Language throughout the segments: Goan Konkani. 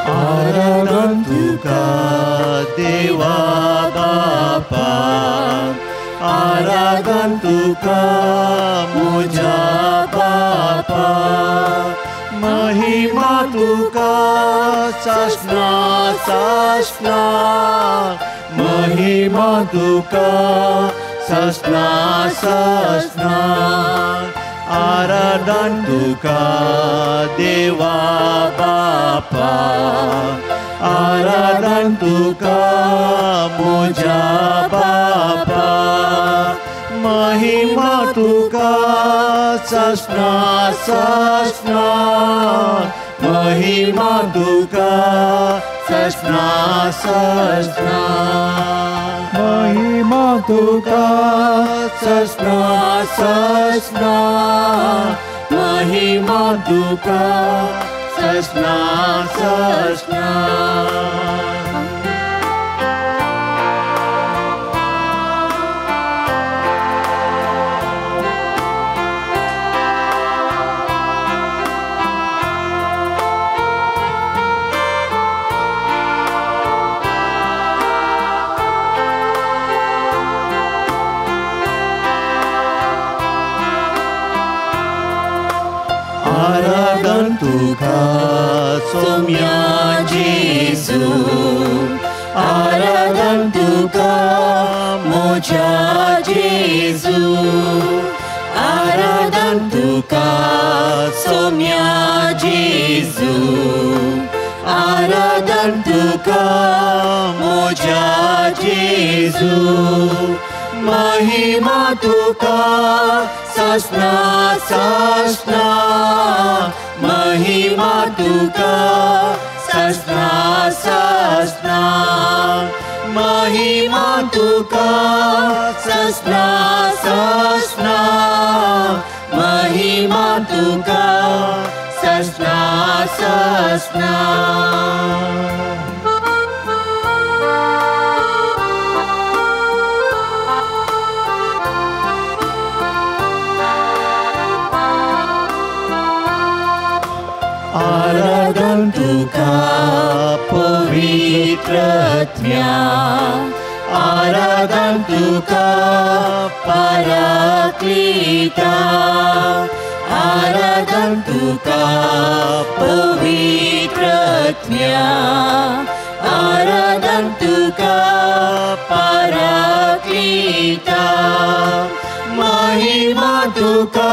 आराधन तुका देवा बापा, आराधन तुका म्हज्या बापा, महिमा तुका सासणा सासणा, महिमा तुका सासणा सासणा, आराधन तुका देवा बापा, आराधन तुका म्हज्या बापा, महिमा तुका सासणा सासणा, महिमा तुका सासणा सासणा, महिमा तुका सासणा सासणा, महिमा तुका सासणा सासणा। आराधन तुका सोम्या जेजू, आराधन तुका म्हज्या जेजू, आराधन तुका सोम्या जेजू, आराधन तुका म्हज्या जेजू, महिमा तुका सासणा सासणा, महिमा तुका सासणा सासणा, महिमा तुका सासणा सासणा, महिमा तुका सासणा सासणा। आराधन तुका पवित्र आत्म्या, आराधन तुका पराक्लीता, आराधन तुका पवित्र आत्म्या, आराधन तुका पराक्लीता, महिमा तुका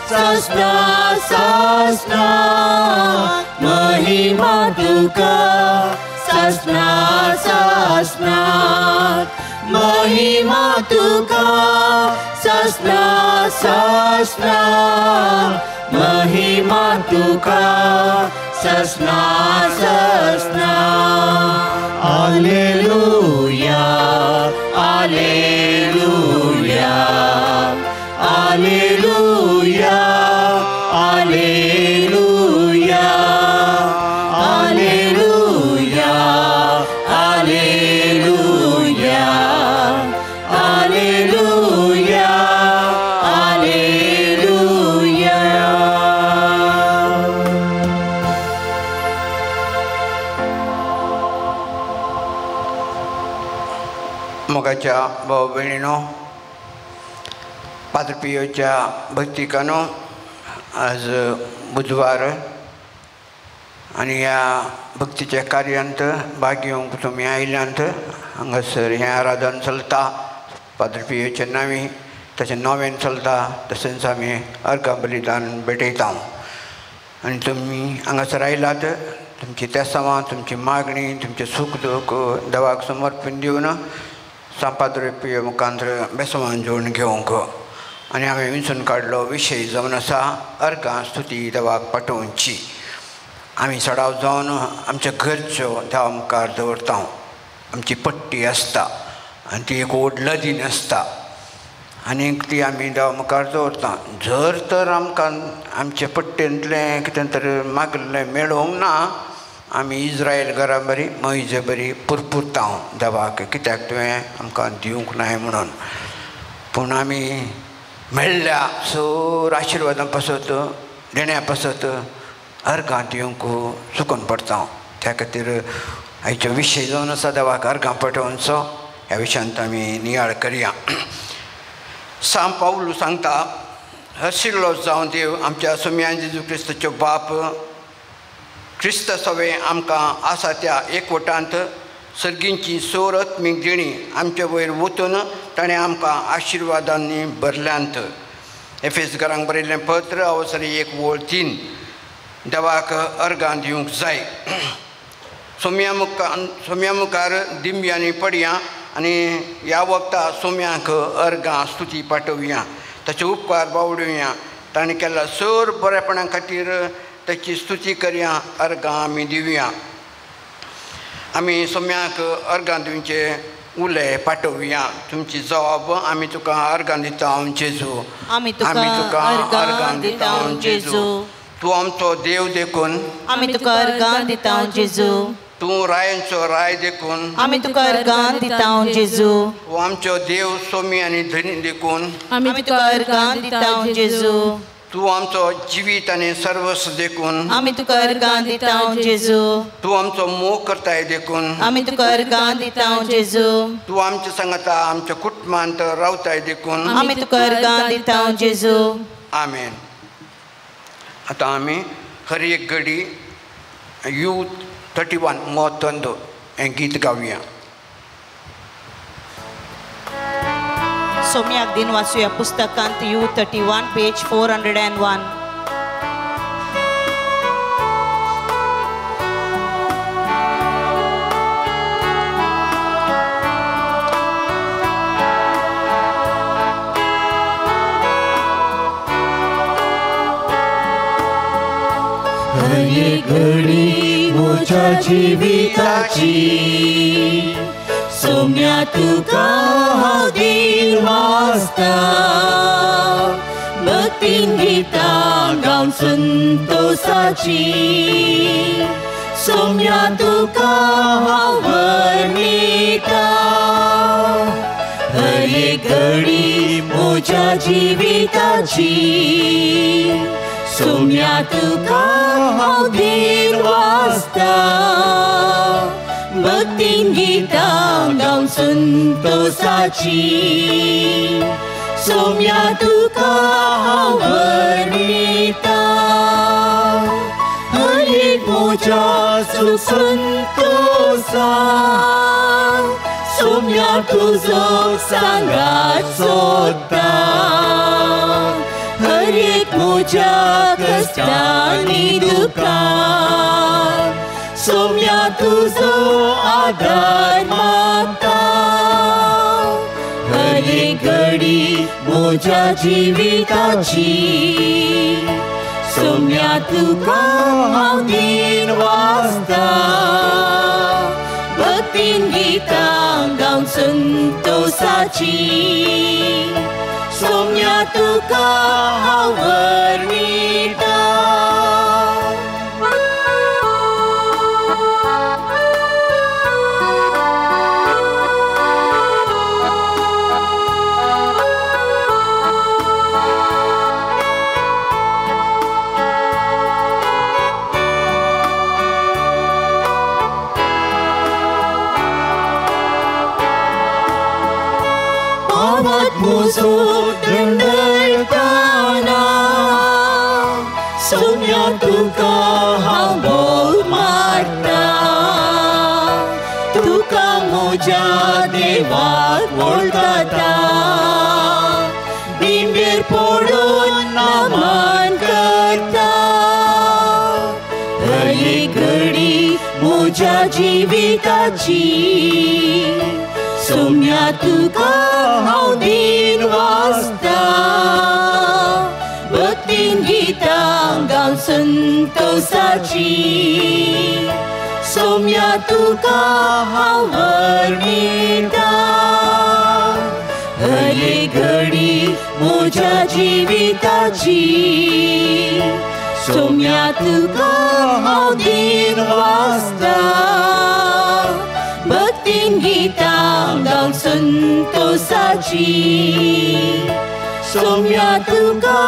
सासणा सासणा, महिमा तुका सासणा सासणा, महिमा तुका सासणा सासणा, महिमा तुका सासणा सासणा। Alleluia, alleluia, alleluia, alleluia, alleluia, alleluia, alleluia, alleluia. मोगाच्या भाव भयणीनो, पाद्र पियोच्या भक्तिकानो, आज बुधवार आनी ह्या भक्तीच्या कार्यांत भाग घेवंक तुमी आयल्यांत. हांगासर हें आराधन चलता पाद्र पियोच्या नांवी, तशें नोवेन चलता, तशेंच आमी अर्घा बलिदान भेटयता. आनी तुमी हांगासर आयलात, तुमची तेसांवां, तुमची मागणी, तुमचें सूख दूख देवाक समर्पण दिवन पाद्र पियो मुखांत बेसवान जोडून घेवंक. आनी हांवें विंचून काडलो विशय जावन आसा अर्घां स्तुती देवाक पाठोवची. आमी सडाव जावन आमच्या घरच्यो देवा मुखार दवरता. आमची पट्टी आसता आनी ती एक व्हड लदीन आसता आनीक ती आमी देवा मुखार दवरता. जर तर आमकां आमचे पट्टेंतलें कितें तर मागलें मेळोवंक ना, आमी इज्रायल घरा बरी मैजे बरी पुरपुरता देवाक, कित्याक तुवें आमकां दिवंक नाय म्हणून. पूण आमी मेळ्ळ्या सर आशिर्वादां पासत, देण्या पासत अर्घां दिवंक चुकून पडता. त्या खातीर आयचो विशय जावन आसा देवाक अर्गां पटोवचो. ह्या विशयांत आमी नियाळ करया. सांत पावलू सांगता, हरशिल्लो जावं देव आमच्या सोम्या जेजू क्रिस्ताचो बाप, क्रिस्त सवे आमकां आसा त्या एकवटांत सर्गींची सोर आत्मीक देणी आमचे वयर वतून ताणें आमकां आशिर्वादांनी भरल्यांत. एफेस घरांक बरयल्लें पत्र अवसरी 1 ओळ 3. देवाक अर्गां दिवंक जाय. सोम्या मुखार दिंब्यांनी पडया आनी ह्या वखता सोम्यांक अर्गां स्तुती पाठोवया, ताचे उपकार बावडुया, ताणें केल्ल्या सर बरेपणा खातीर ताची स्तुती करया, अर्गां आमी दिवया. आमी सोम्याक अर्गां दिवचे उले पाठोवया. तुमची जबाब आमी तुका अर्गां दिता जेजू, आमी तुका अर्गां दिता जेजू. तूं आमचो देव देखून आमी तुका अर्गां दिता जेजू. तूं रायांचो राय देखून आमी तुका अर्गां दिता जेजू. तूं आमचो देव सोमी आनी धनी देखून आमी तुका अर्गां दिता जेजू. तूं आमचो जिवीत आनी सर्वस्व देखून आमी तुका अर्गां दिता जेजू. तूं आमचो मोग करताय देखून आमी तुका अर्गां दिता जेजू. तूं आमच्या सांगता आमच्या कुटुंबांत रावताय देखून आमी तुका अर्गां दिता जेजू. आमेन. आतां आमी हर एक घडी you 31 मोतंद हें गीत गावया. सोम्याक दिन वाचूया पुस्तकांत you 31 page 401. हर घडी म्हज्या जिविताची सोम्या तुका हांव दिन वाचता, भक्तीन गितां गावन संतोसाची सोम्या तुका हांव वर्णिता. हर घडी म्हज्या जिविताची सोम्या तुका हांव दिन वाचता, भक्तीन गितां गावन संतोसाची सोम्या तुका हांव वर्णिता. हर एक म्हज्या सुख संतोसा सोम्या तुजो सांगात सोदता. हर एक म्हज्या कश्टांनी दुखान सोम्या तुजो आदार मागता. हर एक घडी म्हज्या जिविताची सोम्या तुका हांव दिन वाचता, भक्तीन गितां गावन संतोसाची सोम्या तुका हांव वर्णिता. म्हजो दंडयताना सोम्या तुका हांव बोल मारता, तुका म्हज्या देवाक वळखता, दिंबेर पडून नमन करता. हर एक घडी म्हज्या जिविताची सोम्या तुका हांव दिन वाचता, भक्तीन गितां गावन संतोसाची सोम्या तुका हांव वर्णिता. हर एक घडी म्हज्या जिविताची सोम्या तुका हांव दिन वाचता, भक्तीन गितां गावन संतोसाची सोम्या तुका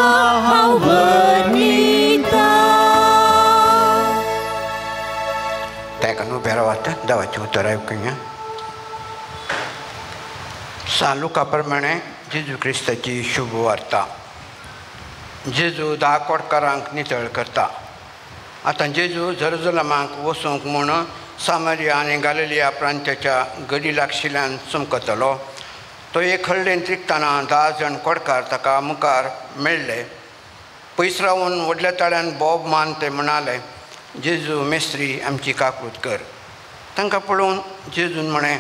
हांव वर्णिता. ताका उबे रावात, देवाचें उतर आयकुया. सान लुका प्रमाणे जेजू क्रिस्ताची शुभ वार्ता. जेजू 10 कोटकारांक नितळ करता. आतां जेजू जेरुजलमाक वचूंक म्हूण सामरिया आनी गालिलिया प्रांताच्या गडी लागशिल्ल्यान चमकतलो. तो एक हळडेन त्रिकतना 10 जाण कोडकार ताका मुखार मेळ्ळे. पयस रावन व्हडल्या ताळ्यान बोब मान ते म्हणाले, जेजू मेस्त्री आमची काकूत कर. तांकां पळोवन जेजून म्हळें,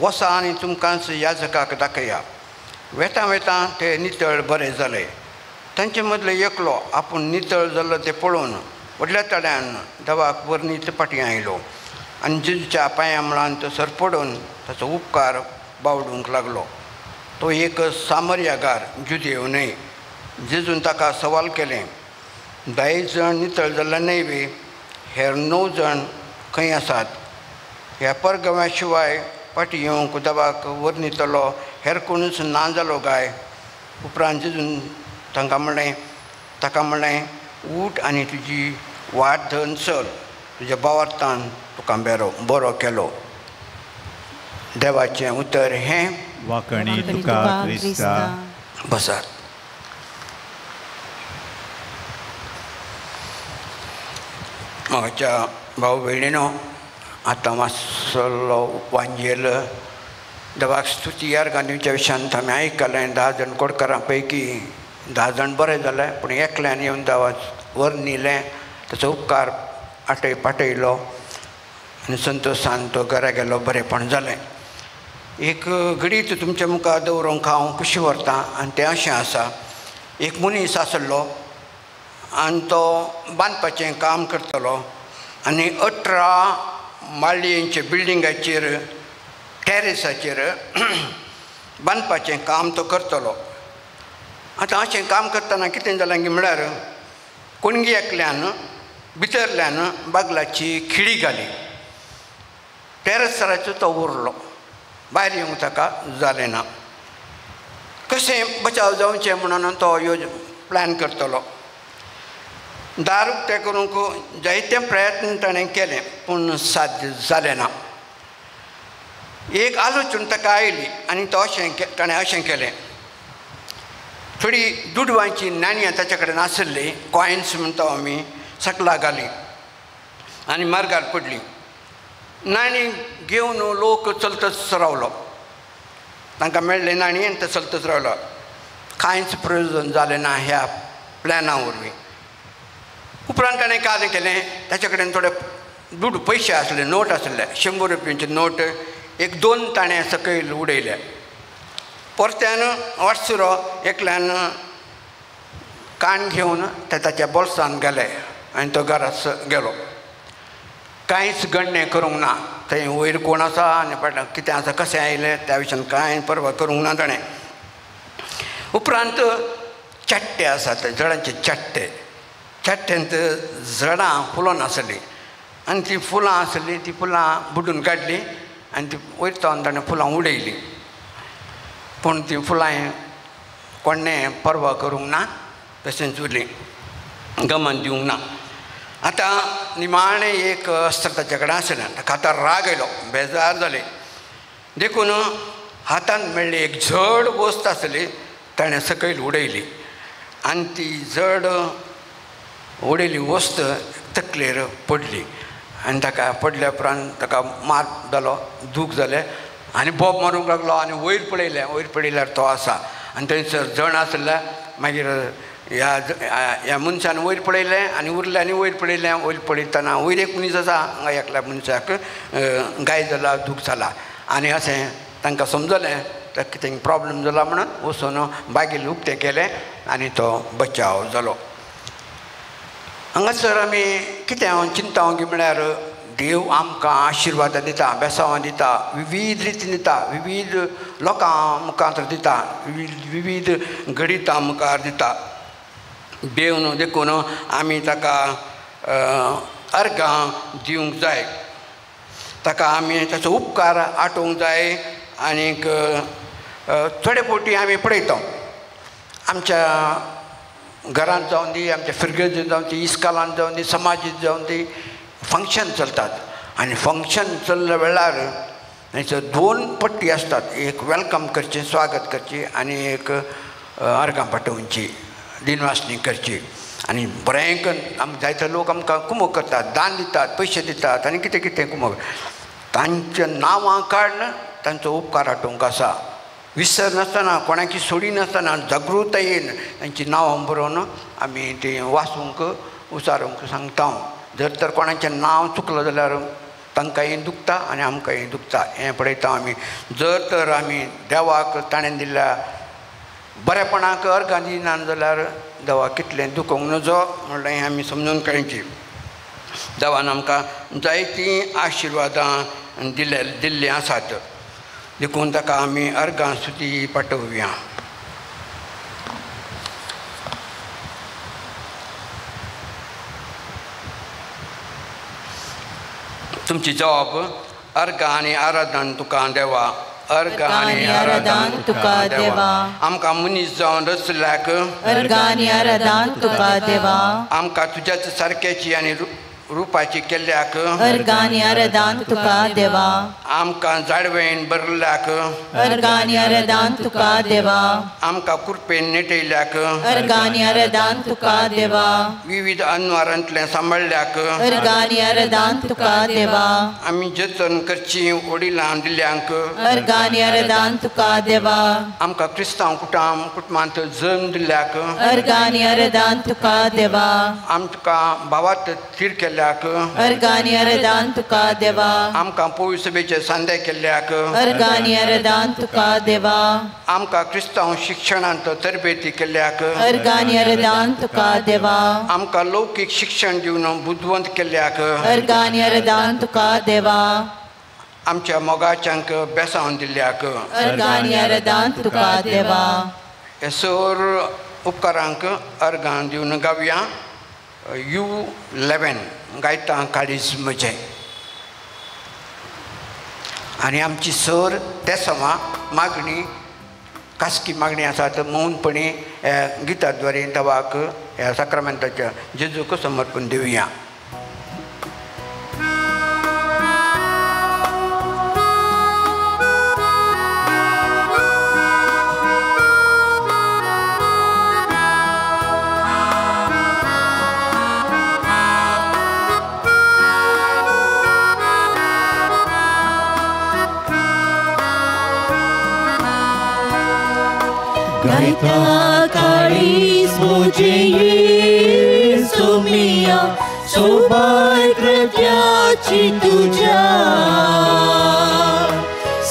वसा आनी तुमकांच याजकाक दाखया. वेता वेता ते नितळ बरे जाले. तांचे मदले एकलो आपूण नितळ जाल्लो तें पळोवन व्हडल्या ताळ्यान देवाक वर्णीत फाटीं आयलो आनी जेजूच्या पांया मुळांत सरपडून ताचो उपकार बावडूंक लागलो. तो एक सामर्यागार, जुदेव न्हय. जेजून ताका सवाल केलें, 10 जाण नितळ जाल्ले न्हय वी? हेर 9 जाण खंय आसात? ह्या परगांवा शिवाय फाटीं येवंक देवाक वर्णितलो हेर कोणूच ना जालो काय? उपरांत जेजून तांकां म्हणलें, ताका म्हणलें, उठ आनी तुजी वाट धरून चल, तुज्या भावार्थान तुका बरो केलो. देवाचें उतर हें. वाकणी तुका क्रिस्ता. बसात. म्हज्या भाव भयणीनो, आतां मातसो वांजेल देवाक स्तुती अर्गां दिवच्या विशयांत आमी आयकलें. 10 जाण कोडकारां पैकी 10 जाण बरें जालें, पूण एकल्यान येवन देवाक वर्णिलें, ताचो उपकार आटय पाटयलो आनी संतोशान तो घरा गेलो, बरेंपण जालें. एक घडीत तुमच्या मुखार दवरूंक हांव खुशी व्हरतां आनी तें अशें आसा. एक मनीस आसलो आनी तो बांदपाचें काम करतलो आनी 18 माळयेंच्या बिल्डिंगाचेर टॅरिसाचेर बांदपाचें काम तो करतलो. आतां अशें काम करतना कितें जालें की म्हळ्यार कोणगी एकल्यान भितरल्यान बागलाची खिळी घाली, टॅरसाचो तो उरलो, भायर येवंक ताका जालें ना. कशें बचाव जावचें म्हणून तो योज प्लॅन करतलो. दार उक्तें करूंक जायते प्रयत्न ताणें केले पूण साध्य जालें ना. एक आलोचन ताका आयली आनी तो अशें ताणें अशें केलें, थोडी दुडवांची नाणयां ताच्या कडेन आसली, कॉयन्स म्हणटा आमी, सकला घाली आनी मार्गार पडली. नाणी घेवन लोक चलतच रावलो, तांकां मेळ्ळें नाणी आनी ते चलतच रावलो. कांयच प्रयोजन जालें ना ह्या प्लॅना वरवीं. उपरांत ताणें कांय केलें, ताच्या कडेन थोडे दुडू पयशे आसले, नोट आसले, 100 रुपयांचे नोट एक 2 ताणें सकयल उडयले. परत्यान वाटसुरो एकल्यान कान घेवन ते ताच्या बोल्सान गेले आनी तो घरा गेलो. कांयच गणणें करूंक ना, थंय वयर कोण आसा आनी फाटल्यान कितें आसा, कशें आयलें त्या विशयान कांय पर्वा करूंक ना ताणें. उपरांत चट्टे आसात, झाडांचे चट्टे, चट्ट्यांत झाडां फुलोन आसलीं आनी तीं फुलां आसलीं, तीं फुलां बुडून काडलीं आनी ती वयर तावन ताणें फुलां उडयलीं. पूण तीं फुलां कोणें पर्वा करूंक ना, तशेंच उरलीं, गमन दिवंक ना. आतां निमाणें एक अस्त्र ताच्या कडेन आसलें, ताका आतां राग आयलो, बेजार जालें, देखून हातान मेळ्ळी एक जड वस्त आसली, ताणें सकयल उडयली आनी ती जड उडयली वस्त तकलेर पडली आनी ताका पडल्या उपरांत ताका मार जालो, दूख जालें आनी बोब मारूंक लागलो आनी वयर पळयलें, वयर पळयल्यार तो आसा आनी थंयसर जण आसले. मागीर ह्या मनशान वयर पळयलें आनी उरलें आनी वयर पळयलें, वयर पळयतना वयर एक मनीस आसा, हांगा एकल्या मनशाक गाय जाला, दूख जाला आनी अशें तांकां समजलें तर कितें प्रॉब्लम जाला म्हणून वचून बागेल उक्तें केलें आनी तो बचाव जालो. हांगासर आमी कितें हांव चिंता की म्हळ्यार देव आमकां आशिर्वादां दिता, बेसांवां दिता, विवीध रितीन दिता, विवीध लोकां मुखार दिता, विवीध घडितां मुखार दिता. देव न्हू देखून आमी ताका अर्गां दिवंक जाय, ताका आमी ताचो उपकार आठोवंक जाय. आनीक थोडे फावटी आमी पळयता आमच्या घरांत जावन दी, आमच्या फिरगेजीन जावन दी, इस्कालान जावन दी, समाजीत जावन दी, फंक्शन चलतात आनी फंक्शन चल्ल्या वेळार थंयसर दोन पट्टी आसतात, एक welcome करचें, स्वागत करचें आनी एक अर्गां पाठोवची, दिनवासणी करची. आनी बरें करून आमकां जायते लोक आमकां कुमक करतात, दान दितात, पयशे दितात आनी कितें कितें कुमक. तांच्या नांवां काडून तांचो उपकार आठोवंक आसा. विसर नासतना, कोणाकी सोडी नासतना जागृतायेन तांची नांवां बरोवन आमी तीं वाचूंक उचारूंक सांगता. जर तर कोणाचें नांव चुकलां जाल्यार तांकांय दुखता आनी आमकांय दुखता हें पळयता आमी. जर तर आमी देवाक ताणें दिल्ल्या बरेपणाक अर्गां दिना जाल्यार देवाक कितलें दुखोवंक नजो म्हणलें हें आमी समजून काडची. देवान आमकां जायतीं आशिर्वादां दिल्लीं आसात, देखून ताका आमी अर्गां स्तुती पाठोवया. तुमची जॉब अर्गां आनी आराधन तुका देवा, अर्गां आनी आराधन तुका देवा. आमकां मनीस जावन रचल्याक अर्गां आनी आराधन तुका देवा. आमकां तुज्याच सारक्याची आनी रुपाची केल्ल्याक अर्गां आनी आराधन तुका देवा. आमकां जाडवेन भरल्याक अर्गां आनी आराधन तुका देवा. आमकां कृपेन नेटयल्याक अर्गां आनी आराधन तुका देवा. विविध अनवारांतलें सांबाळ्ळ्याक अर्गां आनी आराधन तुका देवा. आमी जतन करची वडिलां दिल्यांक अर्गां आनी आराधन तुका देवा. आमकां क्रिस्तांव कुटुंबांत जल्म दिल्ल्याक अर्गां आनी आराधन तुका देवा. आमकां भावात थीर केल्ल्याक अर्गां आनी आराधन तुका देवा. आमकां पवित्र सभेचे सांदे केल्ल्याक अर्गां आनी आराधन तुका देवा. आमकां क्रिस्तांव शिक्षणांत तरबेती केल्ल्याक अर्गां आनी आराधन तुका देवा. आमकां लौकीक शिक्षण दिवन बुदवंत केल्ल्याक अर्गां आनी आराधन तुका देवा. आमच्या मोगाच्यांक बेसावन दिल्ल्याक अर्गां आनी आराधन तुका देवा. हे सर उपकारांक अर्गां दिवन गावया. U11 गायता काळीज म्हजें. आनी आमची सर तेसमा मागणी खासगी मागणी आसा तर मौनपणी ह्या गिताद्वारे देवाक ह्या साक्रामेंताच्या जेजूक समर्पण दिवया. गायता काळीज म्हजें येसू मिया सोबाय कृत्याची तुज्या.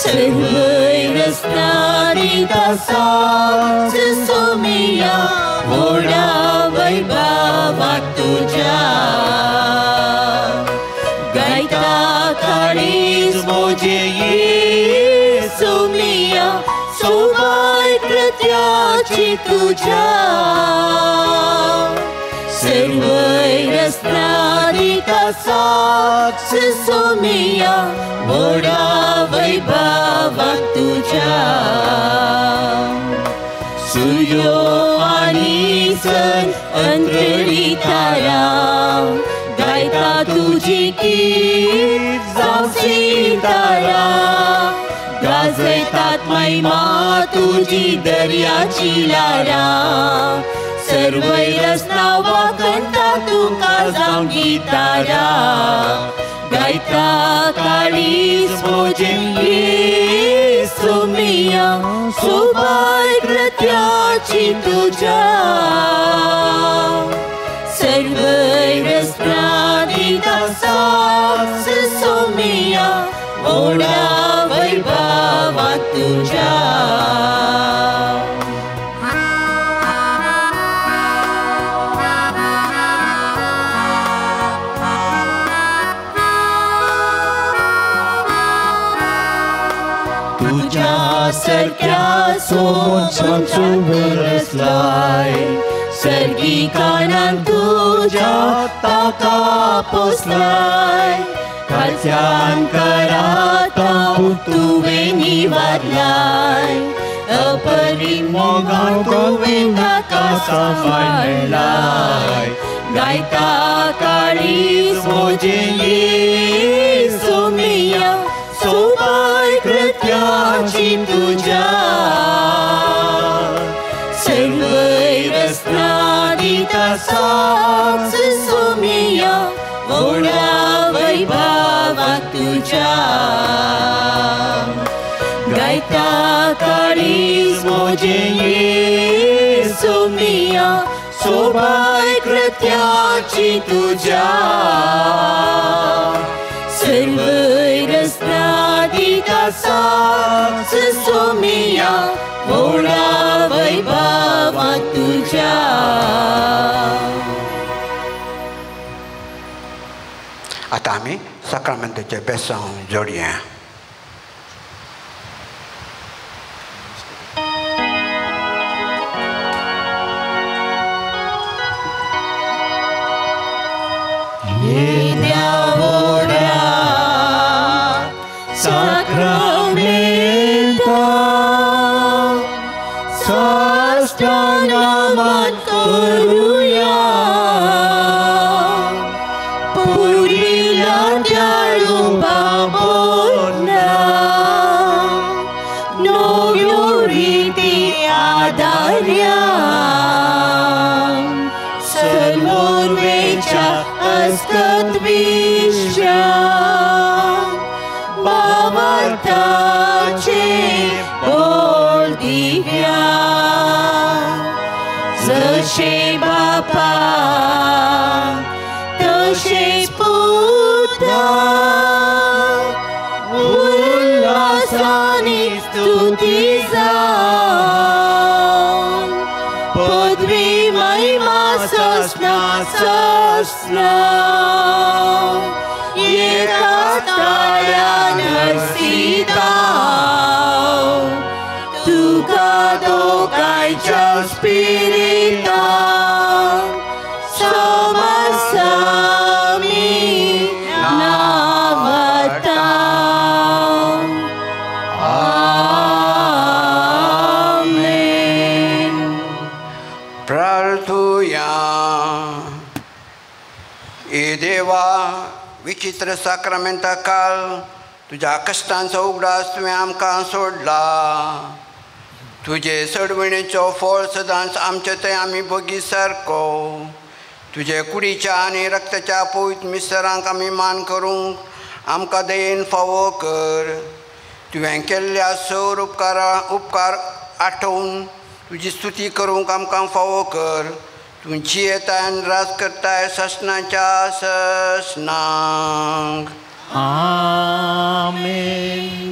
सर्वय रस्त्यांनी दासाच सोमिया व्हडा वैभवाक तुज्या. गायता काळीज म्हजें येसू मिया सोबाय कृत्याची तुज्या. सर्वय रस्त्यांनी दासाच सोमिया व्हडा वैभवाक तुज्या. सुर्यो आनी सन अंतरी तारा गायता तुजी कीर्त जावं सितारा. गाजयतात महिमा तुजी दर्याची ल्हारां. सर्वय रस्ता वाखणटा तुका जावं गितारा. गायता काळीज म्हजें येसू मिया सोबाय कृत्याची तुज्या. सर्वय रस्त्यांनी दासाच सोमिया व्हडा वैभवाक तुज्या. तुज्या सारक्या सोबून बरसलाय सर्गी कानान तुज्या ताका पोसलाय. खालच्यान कराता तुवें निवारलाय अपरी मोगान तुवें ताका सांबाळलाय. गायता काळीज म्हजें येसू तुझ्या गायता काळीज म्हजें येसू मिया सोबाय कृत्याची तुझ्या सर्वय रसना दिता साक्ष सोमिया व्हडा वैभवा तुझ्या. आतां आमी साक्रामेंताचें बेसांव जोडया. येद्या व्हडा साक्रामेंता साष्टांग करुया पुर्विल्ल्या त्या रुपा पोन्ना नव्यो रिती आदार्या सर्वोर्वेच्या अस्कत विश्या भावार्थाचे बोल दिव्या जशे बापा तशेच पुता उल्हासानी स्तुती जावन पदवी महिमा ससना ससना एका ताळ्यान हर्षिता तुका दोगांयच्या स्पिरितान समसमी नावता. आमेन. प्रार्थुया. ए देवा, विचित्र साक्रामेंता काल तुज्या कश्टांचो उगडास तुवें आमकां सोडला. तुजे सडवणेचो फळ सदांच आमचे थंय आमी भोगी सारको. तुजे कुडीच्या आनी रक्ताच्या पवित्र मिसरांक आमी मान करूंक आमकां दयेन फावो कर. तुवें केल्ल्या सौर उपकार आठोवन तुजी स्तुती करूंक आमकां फावो कर. तूं जियेताय आनी राज करताय ससनाच्या ससनांक. आमेन.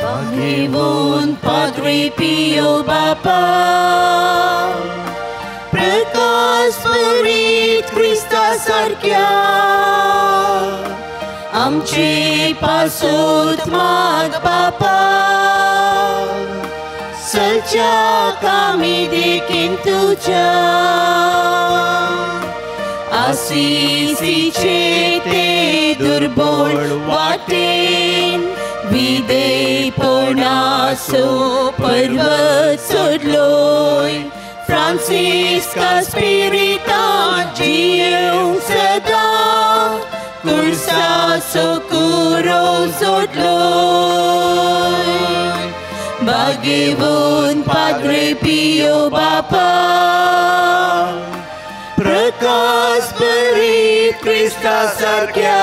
Paghiwon Padre Pio Bapa Prakash Parit Krista सारक्या आमचे पासूत माग बापा सलच्या कामी देखीन तुझ्या आसिसीचे ते दुर्बळ वाटेन विदेपणाचो पर्वत सोडलोय फ्रांसिस्का स्पिरितान जियेवंक सदां कुर्साचो कुरो जोडलोय. भाग्यवंत पाद्रे पियो बापा प्रकाश बरीत क्रिस्ता सारक्या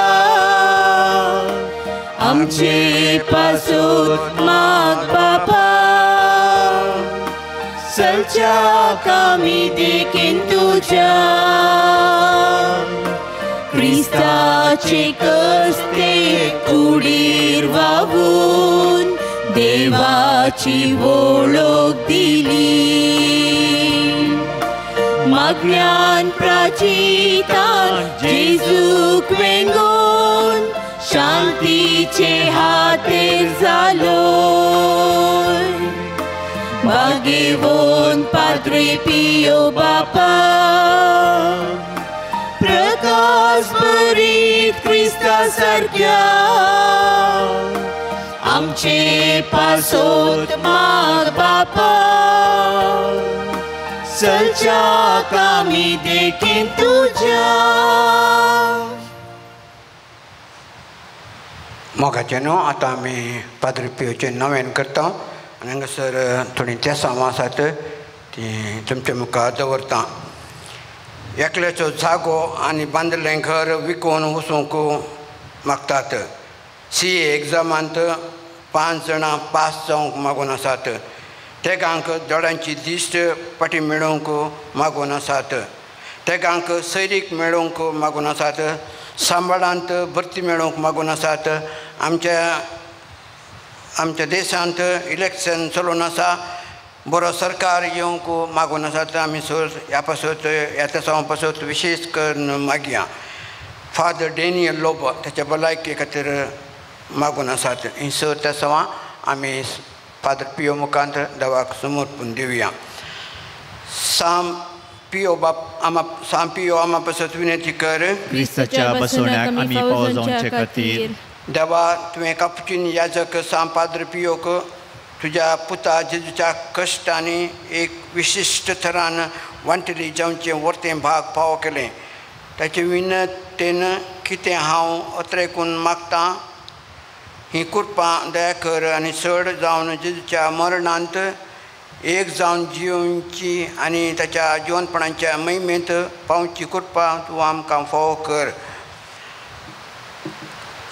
आमचे पासूत माग बापा सलच्या कामी देखीन तुझ्या क्रिस्ताचे कस्ते कुडीर वावून देवाची वळख दिली मागण्यान प्राचितान जेजूक वेंगोवन शांत मातीचे हातेर जालो बागेवोन पाद्रे पियो बापा प्रकाश भरीत क्रिस्ता सारक्या आमचे पासोत माग बापा चलच्याक आमी देखीन तुज्या. मोगाचें न्हू आतां आमी पाद्रे पियोचें नवेन करता आनी हांगासर थोडीं तेसांव आसात तीं तुमच्या मुखार दवरता. एकल्याचो जागो आनी बांदिल्लें घर विकून वचूंक मागतात. सी ए एग्जामांत 5 जाणां पास जावंक मागून आसात. तेगांक दोळ्यांची दिश्ट फाटी मेळोवंक मागून आसात. तेगांक सैरीक मेळोवंक मागून आसात. सांबाळांत भरती मेळोवंक मागून आसात. आमच्या आमच्या देशांत इलेक्शन चलून आसा. बरो सरकार येवंक मागून आसात. आमी सर ह्या पासत ह्या तेसांव पासत विशेश करून मागया. फादर डॅनियल लोबो ताच्या भलायके खातीर मागून आसात. ही सर तेसांवां आमी फादर पियो मुखांत देवाक समर्पून दिवया. साम पियो बाप आमा साम पियो आमा पासत विनंती कर. क्रिस्ताच्या बसवण्याक आमी पावो जावचे खातीर देवा तुवें कापुचीन याजक साम पाद्र पियोक तुज्या पुता जेजूच्या कश्टांनी एक विशिश्ट थरान वांटली जावचें वर्तें भाग फावो केलें. ताचे विनंतेन कितें हांव अत्रेकून मागतां ही कृपा दया कर आनी चड जावन जेजूच्या मरणांत एक जावन जिवची आनी ताच्या जिवनपणाच्या महिमेंत पावची कृपा तूं आमकां फावो कर.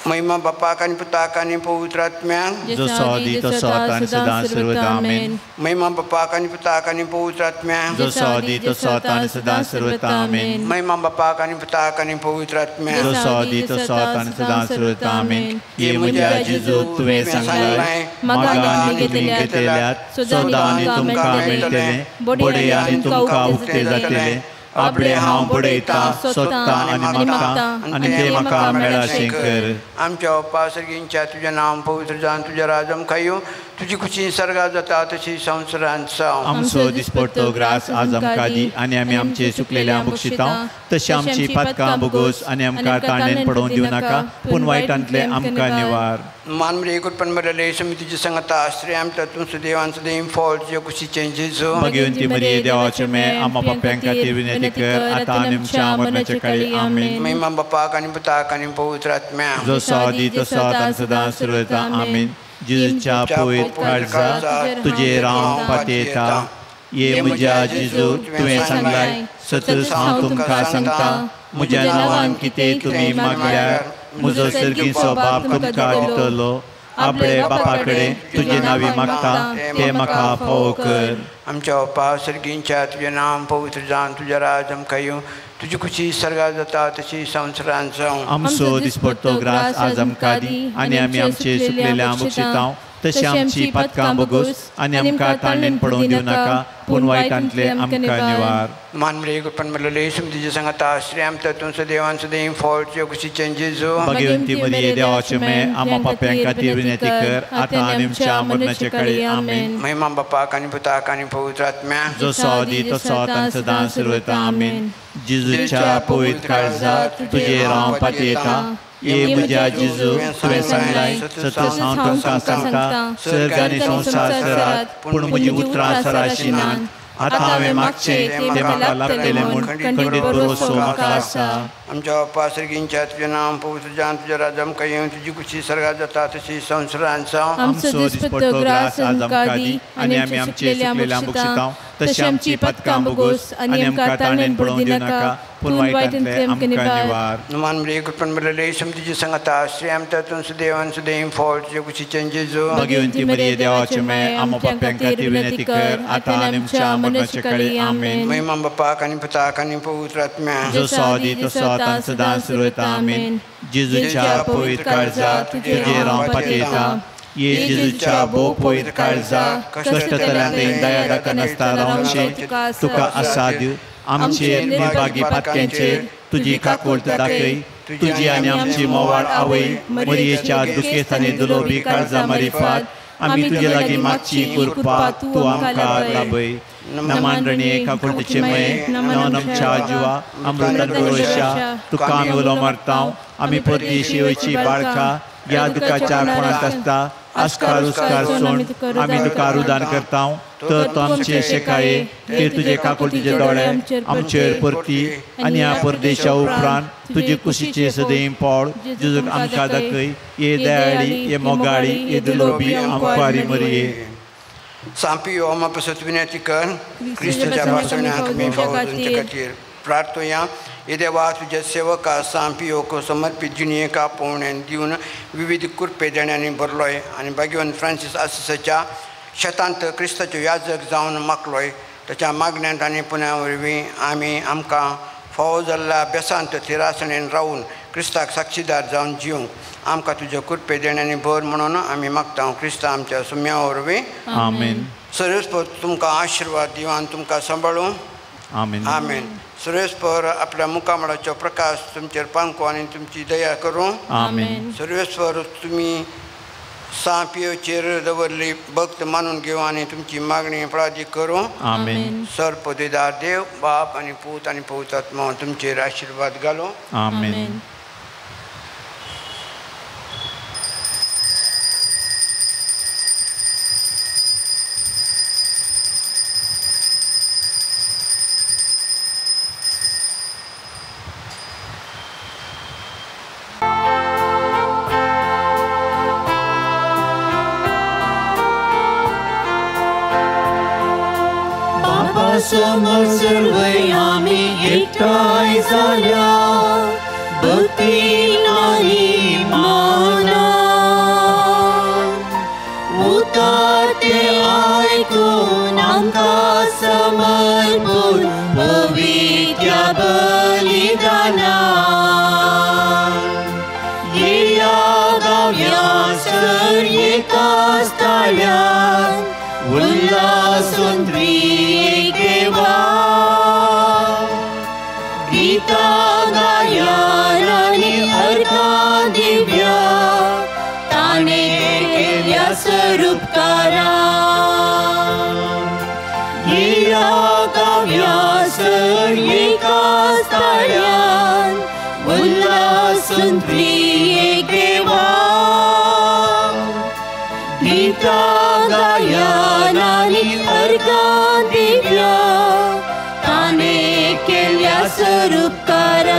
महिमा बापाक आनी पुताक आनी पवित्र आत्म्याक जसो आदी तसो आतां आनी सदां सर्वदा आमेन. महिमा बापाक आनी पुताक आनी पवित्र आत्म्याक जसो आदी तसो आतां आनी सदां सर्वदा आमेन. महिमा बापाक आनी पुताक आनी पवित्र आत्म्याक जसो आदी तसो आतां आनी सदां सर्वदा आमेन. ये म्हज्या जेजू तुवें सांगलाय म्हाका आनी तुमी घेतल्यात सदां आनी तुमकां मेळटलें बडे आनी तुमकां उक्तें जातलें. आपले हांव बडयता सोदता आनी मागता आनी तें म्हाका मेळाशें कर. आमच्या बापा सर्गींच्या तुजें नांव पवित्र जावन तुजें राज आमकां येवं. तुजी खुशी सर्गात जाता तशी संवसारांत जावं. आमचो दिसपडतो ग्रास आज आमकां दी आनी आमी आमचे चुकलेल्या बक्षिता तशें आमची पातकां भोगोस आनी आमकां ताणेन पडोवन दिवं नाका पूण वायटांतलें आमकां निवार. मानमरे कृपण बरले समितीची संगता आश्रय आमच्या तूं सुदेवान सदैव फळ तुज्या कुशीचें जेजू. भगवंती मरिये देवाचे मे आमा पाप्यां खातीर विनंती कर आतां आनी आमच्या मरणाच्या काळी आमेन. महिमा बापाक आनी पुताक आनी पवित्र आत्म्याक जसो आदी तसो आतां सदां सर्वदा आमेन. जेजूच्या पवित्र काळजा तुजेर हांव पातयेता. ये म्हज्या जेजू तुवें सांगलाय सतच हांव तुमकां सांगता म्हज्या नांवान कितें तुमी मागल्यार म्हजो सर्गीचो बाप तुमकां दितलो. आपले बापा कडेन तुजे नांवी मागता तें म्हाका फावो कर. आमच्या बापा सर्गींच्या तुजें नांव पवित्र जावन तुजें राज आमकां येवं. तुजी खुशी सर्गात जाता तशी संवसारांत जावं. आमचो दिसपडतो ग्रास आज आमकां दी आनी आमी आमचे चुकलेल्या बक्षिता तशें आमची पातकां भोगोस आनी आमकां ताणेन पडोवन दिवं नाका पूण वायटांतलें आमकां निवार. मानमरे कृपण बरले समितीची संगता आश्रय आमच्या तूं सदैवान सदैव फळ तुज्या कुशीचें जेजू. भगवंती मरिये देवाचे मे आमा पाप्यां खातीर विनंती कर आतां आनी आमच्या मरणाच्या काळी आमेन. महिमा बापाक आनी पुताक आनी पवित्र आत्म्याक जसो आदी तसो आतां सदां सर्वदा आमेन. जेजूच्या पवित्र काळजा तुजेर हांव पातयेता. ये म्हज्या जेजू तुवें सांगलाय सतच हांव तुमकां सांगता सर्ग आनी संवसार सरात पूण म्हजी उतरां सराशी नात. आतां हांवें मागचें तें म्हाका लाभतलें म्हूण खंडीत भरवसो म्हाका आसा. आमच्या बापा सर्गींच्या तुजें नांव पवित्र जावन तुजें राज आमकां येवं. तुजी खुशी सर्गात जाता तशी संवसारांत जावं. आमचो दिसपडतो ग्रास आज आमकां दी आनी आमी आमचे चुकलेल्या बक्षिता तशें आमची पातकां भोगोस आनी आमकां ताणेन पडोवन दिवं नाका पूण वायटांतलें आमकां निवार. मानमरे कृपण बरले समितीची संगता आश्रय आमच्या तूं सदैवान सदैव फळ तुज्या कुशीचें जेजू. भगवंती मरिये देवाचे मे आमा पाप्यां खातीर विनंती कर आतां आनी आमच्या मरणाच्या काळी आमेन. महिमा बापाक आनी पुताक आनी पवित्र आत्म्याक जसो आदी तसो आतां सदां सर्वदा आमेन. जेजूच्या पवित्र काळजा तुजेर हांव पातयेता. ये जेजूच्या भोव पवित्र काळजा कश्टतल्यांत दया दाखयनासतना रावचें तुका आसा दिव. आमचेर निर्भागी पातक्यांचेर तुजी काकूळट दाखय. तुजी आनी आमची मोवाळ आवय मरियेच्या दुखेस्त आनी दुलोबी काळजा मारिफात आमी तुजे लागीं मागची कृपा तूं आमकां लाभय. नमन काकुळतीचे मये नमन आमच्या जिवा अमृतान पुरोशा तुका आमी उलो मारता. आमी परदेशी येवची बाळका ह्या दुखाच्या कोणांत आसता आस्कार उस्कार सोड आमी तुका रुदान करता. तर तो आमचे शेकाये ते तुजे काकुळतीचे दोळे आमचेर परती आनी ह्या परदेशा उपरांत तुजे कुशीचे सदैव पावळ जेजूक आमकां दाखय. ये दयाळी ये मोगाळी ये दुलोबी आमकां मरिये. सांपियो आमा पासत विनंती कर क्रिस्ताच्या भासण्याक आमी फावो तुमचे खातीर प्रार्थोया. हे देवा तुज्या सेवका सांपियोक समर्पीत जिणेका पोवण्यान दिवन विविध कृपे देण्यांनी भरलोय आनी भाग्यवंत फ्रांसीस आसिसाच्या शेतांत क्रिस्ताच्यो याजक जावन मागलोय. ताच्या मागण्यांत आनी पुण्या वरवीं आमी आमकां फावो जाल्ल्या बेसांत थिरासणेन रावून क्रिस्ताक साक्षीदार जावन जिवंक आमकां तुज्या कृपे देण्यांनी भर म्हणून आमी मागता. क्रिस्ता आमच्या सुम्या वरवीं आमेन. सर्वेस्पर तुमकां आशिर्वाद दिवन आनी तुमकां सांबाळूं. आमेन. आमेन. सर्वेस्पर आपल्या मुखामळाचो प्रकाश तुमचेर पांको आनी तुमची दया करूं. आमेन. सर्वेस्पर तुमी सांपियोचेर दवरली भक्त मानून घेवं आनी तुमची मागणी फळादीक करूं. आमेन. सर पदवीदार देव बाप आनी पूत आनी पवित्र आत्मा तुमचेर आशिर्वाद घालूं. आमेन. समोर सर्वय आमी एकठांय जाल्या भक्तीन आनी मानान उतर तें आयकून आमकां समर्पून पवित्र बलिदानान येया गावया सर एकाच ताळ्यान उल्हासून त्रिएक देवा गीतां गायान आनी अर्घां दिव्या ताणें केल्या सरुपकारां येया गावया सर एकाच ताळ्यान उल्हासून त्रिएक देवा गीतां गायान आनी अर्घां दिव्या ताणें केल्या सरुपकारां.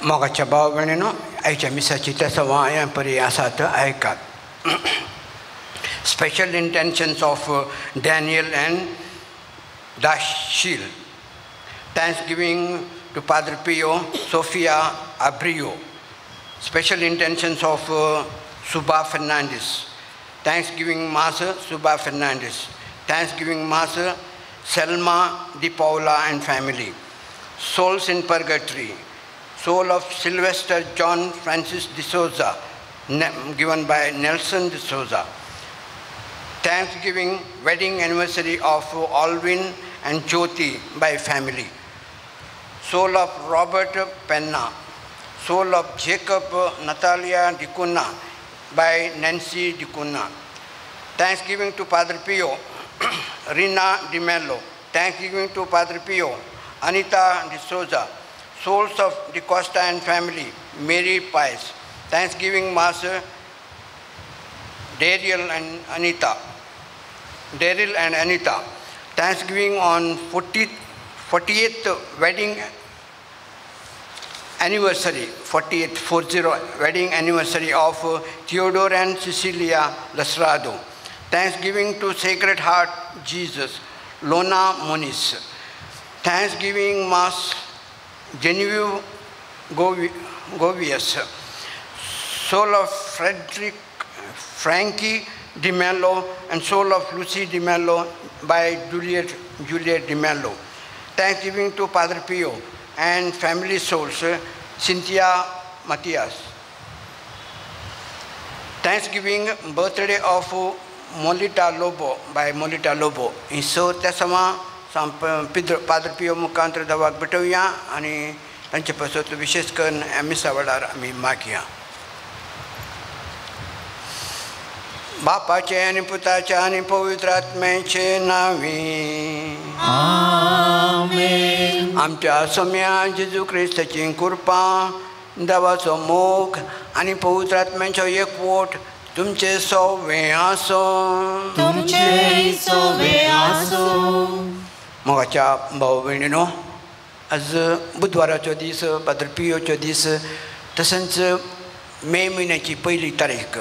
मोगाच्या भाव भयणीनो आयच्या मिसाची तेसवां परी आसात आयकात. Special intentions of Daniel and Dashiel. Thanksgiving to Padre Pio, Sophia Abreu. Special intentions of Subha Fernandez. Thanksgiving Mass, Subha Fernandez. Thanksgiving Mass, Selma Di Paula and family. Souls in Purgatory. Soul of Sylvester John Francis D'Souza, given by Nelson D'Souza. Thanksgiving wedding anniversary of Alvin and Jyoti by family. Soul of Robert Penna. Soul of Jacob Natalia D'Cunha by Nancy D'Cunha. Thanksgiving to Padre Pio, Rina D'Mello. Thanksgiving to Padre Pio, Anita D'Souza. Souls of D'Costa and family, Mary Pies. Thanksgiving Mass, Daryl and Anita. Daryl and Anita. Thanksgiving on 48th wedding anniversary, 48th 40 wedding anniversary of Theodore and Cecilia Lasrado. Thanksgiving to Sacred Heart Jesus, Lona Moniz. Thanksgiving Mass, Genevieve Govius. Soul of Frederick Frankie D'Mello and soul of Lucy D'Mello by Juliet D'Mello. Thanksgiving to Padre Pio and family souls, Cynthia Matias. Thanksgiving birthday of Molita Lobo by Molita Lobo. So त्या समा Padre Pio मुखांतर दवाक भेटोवया आनी तांचे पासत विशेश करून ह्या मिसा वेळार आमी मागया. बापाचे आनी पुताचे आनी पवित्र आत्म्याचे नांवी आमेन. आमच्या सोम्या जेजू क्रिस्ताची कृपा, देवाचो मोग आनी पवित्र आत्म्याचो एकवट तुमचे सवे आसूं. तुमचे सवे आसूं. मोगाच्या भाव भयणीनो, आज बुधवाराचो दीस, पाद्र पियोचो दीस, तशेंच मे म्हयन्याची पयली तारीख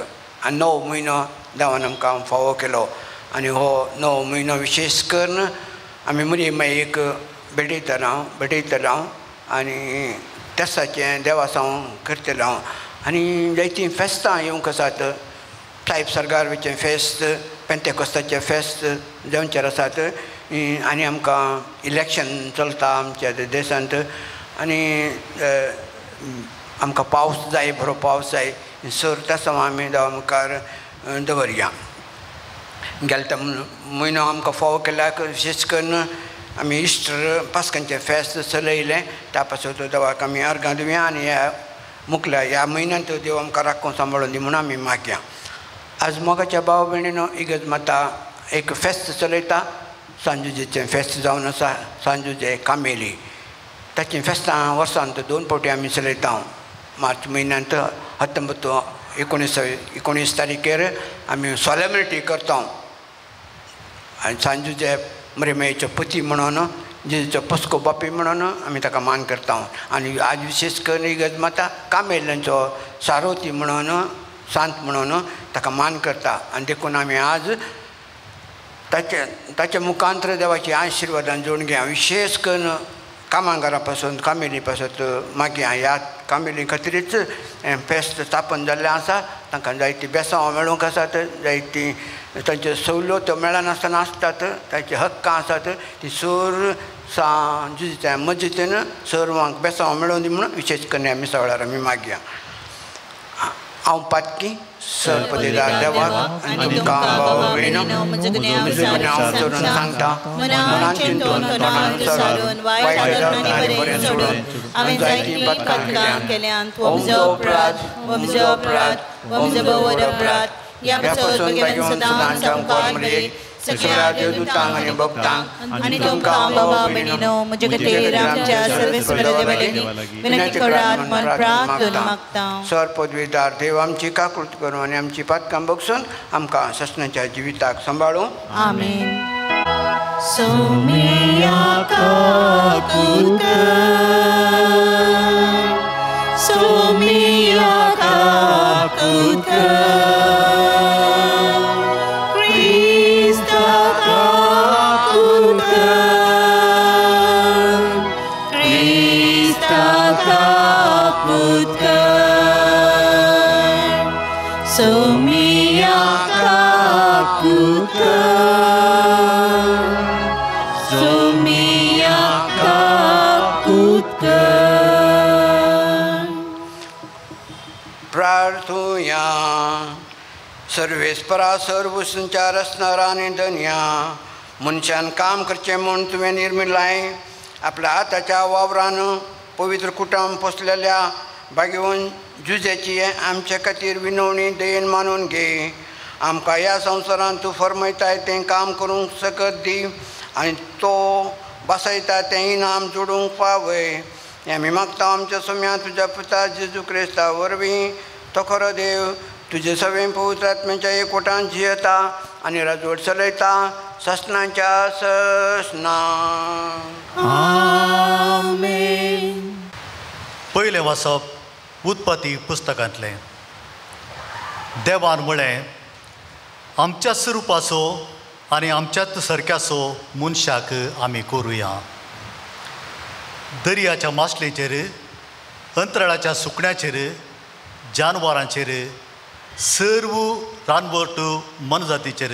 आनी 9 म्हयनो देवान आमकां फावो केलो. आनी हो 9 म्हयनो विशेश करून आमी मरे मायेक भेटयतलो हांव आनी तेसाचें देवासांव करतलो हांव. आनी जायतीं फेस्तां येवंक आसात, सायब सरगारचें फेस्त, पेंतेकोस्ताचें फेस्त जावचेर आसात. आनी आमकां इलेक्शन चलता आमच्या देशांत आनी आमकां पावस जाय, बरो पावस जाय. सर तेसांव आमी देवा मुखार दवरया. गेल्या म्हयनो आमकां फावो केल्याक विशेश करून आमी इस्टर पास्कांचें फेस्त चलयलें. त्या पासत देवाक आमी अर्गां दिवया आनी ह्या मुखल्या ह्या म्हयन्यांत देव आमकां राखून सांबाळून दी म्हणून आमी मागया. आज मोगाच्या भाव भयणीनो, इगर्ज माता एक फेस्त चलयता, सांजुजेचें फेस्त जावन आसा, सांजुजे कामेली. ताचीं फेस्तां वर्सांत 2 फावटी आमी चलयता. मार्च म्हयन्यांत 19, 19 तारखेर आमी सोलेमिटी करता आनी सांजुजे मरेमयेचो पती म्हणून, जेजूचो पस्को बापी म्हणून आमी ताका मान करता. आनी आज विशेश करून इगर्ज माता कामेल्यांचो सारोती म्हणून, सांत म्हणून ताका मान करता. आनी देखून आमी आज ताच्या मुखांतर देवाची आशिर्वादान जोडून घेया. विशेश करून कामांगारा पासून, कामेली पासत मागया. ह्या कामेली खातीरच फेस्त स्थापन जाल्लें आसा. तांकां जायतीं बेसांवां मेळूंक आसात, जायतीं तांच्यो सवलत्यो मेळनासतना आसतात, तांची हक्कां आसात, ती सर सांजुच्या मजतीन सर्वांक बेसांवां मेळोवन दी म्हणून विशेश करून ह्या मिसा वेळार आमी मागया. हांव पातकी सरपदेदार देवाक आनी तुमकां भाव भयणीनो चोरून सांगता, मनान चिंतून तोंडान सारून वायट आनी बरें सोडून हांवें जायतीं पातकां केल्यांत. हो म्हजो अपराध, हो म्हजो अपराध, हो म्हजो भोव अपराध. ह्या पासून सदांच सामकार सगळ्या देवदूतांक आनी भक्तांक आनी तुमकां भावा भयणीनो म्हजे खातीर आमच्या सर्वेस्पर देवा लागीं विनंती करात म्हूण प्रार्थना मागता. सर पदवीदार देव आमची काकूत करूं आनी आमची पातकां बगसून आमकां ससनाच्या जिविताक सांबाळूं. आमेन. सोमिया काकूत कर, सोमिया काकूत कर, क्रिस्ता काकूत कर, क्रिस्ता काकूत कर, सोमिया काकूत कर, सोमिया काकूत कर. प्रार्थुया. सर्वेस्परा सर्व संचार आसणारा आनी धनया, मनशान काम करचें म्हूण तुवें निर्मिलाय. आपल्या हाताच्या वावरान पवित्र कुटुंब पोसलेल्या भाग्यवन जुजेची आमचे खातीर विनवणी दयेन मानून घे. आमकां ह्या संवसारांत तूं फर्मयताय तें काम करूंक सकत दी आनी तो बसयता तें इनाम जोडूंक पावय. हें आमी मागता आमच्या सोम्या तुज्या पुता जेजू क्रिस्ता वरवीं. तो खरो देव तुजे सगळें पवित्र आत्म्याच्या एकवटान जियेता आनी राजवट चलयता ससनाच्या ससना. आमेन. पयलें वाचप उत्पत्ती पुस्तकांतलें. देवान म्हळें, आमच्याच रुपाचो आनी आमच्याच सारक्याचो मनशाक आमी करुया. दर्याच्या मासलेचेर, अंतराळाच्या सुकण्याचेर, जानवरांचेर, सर्व रानवट मनजातीचेर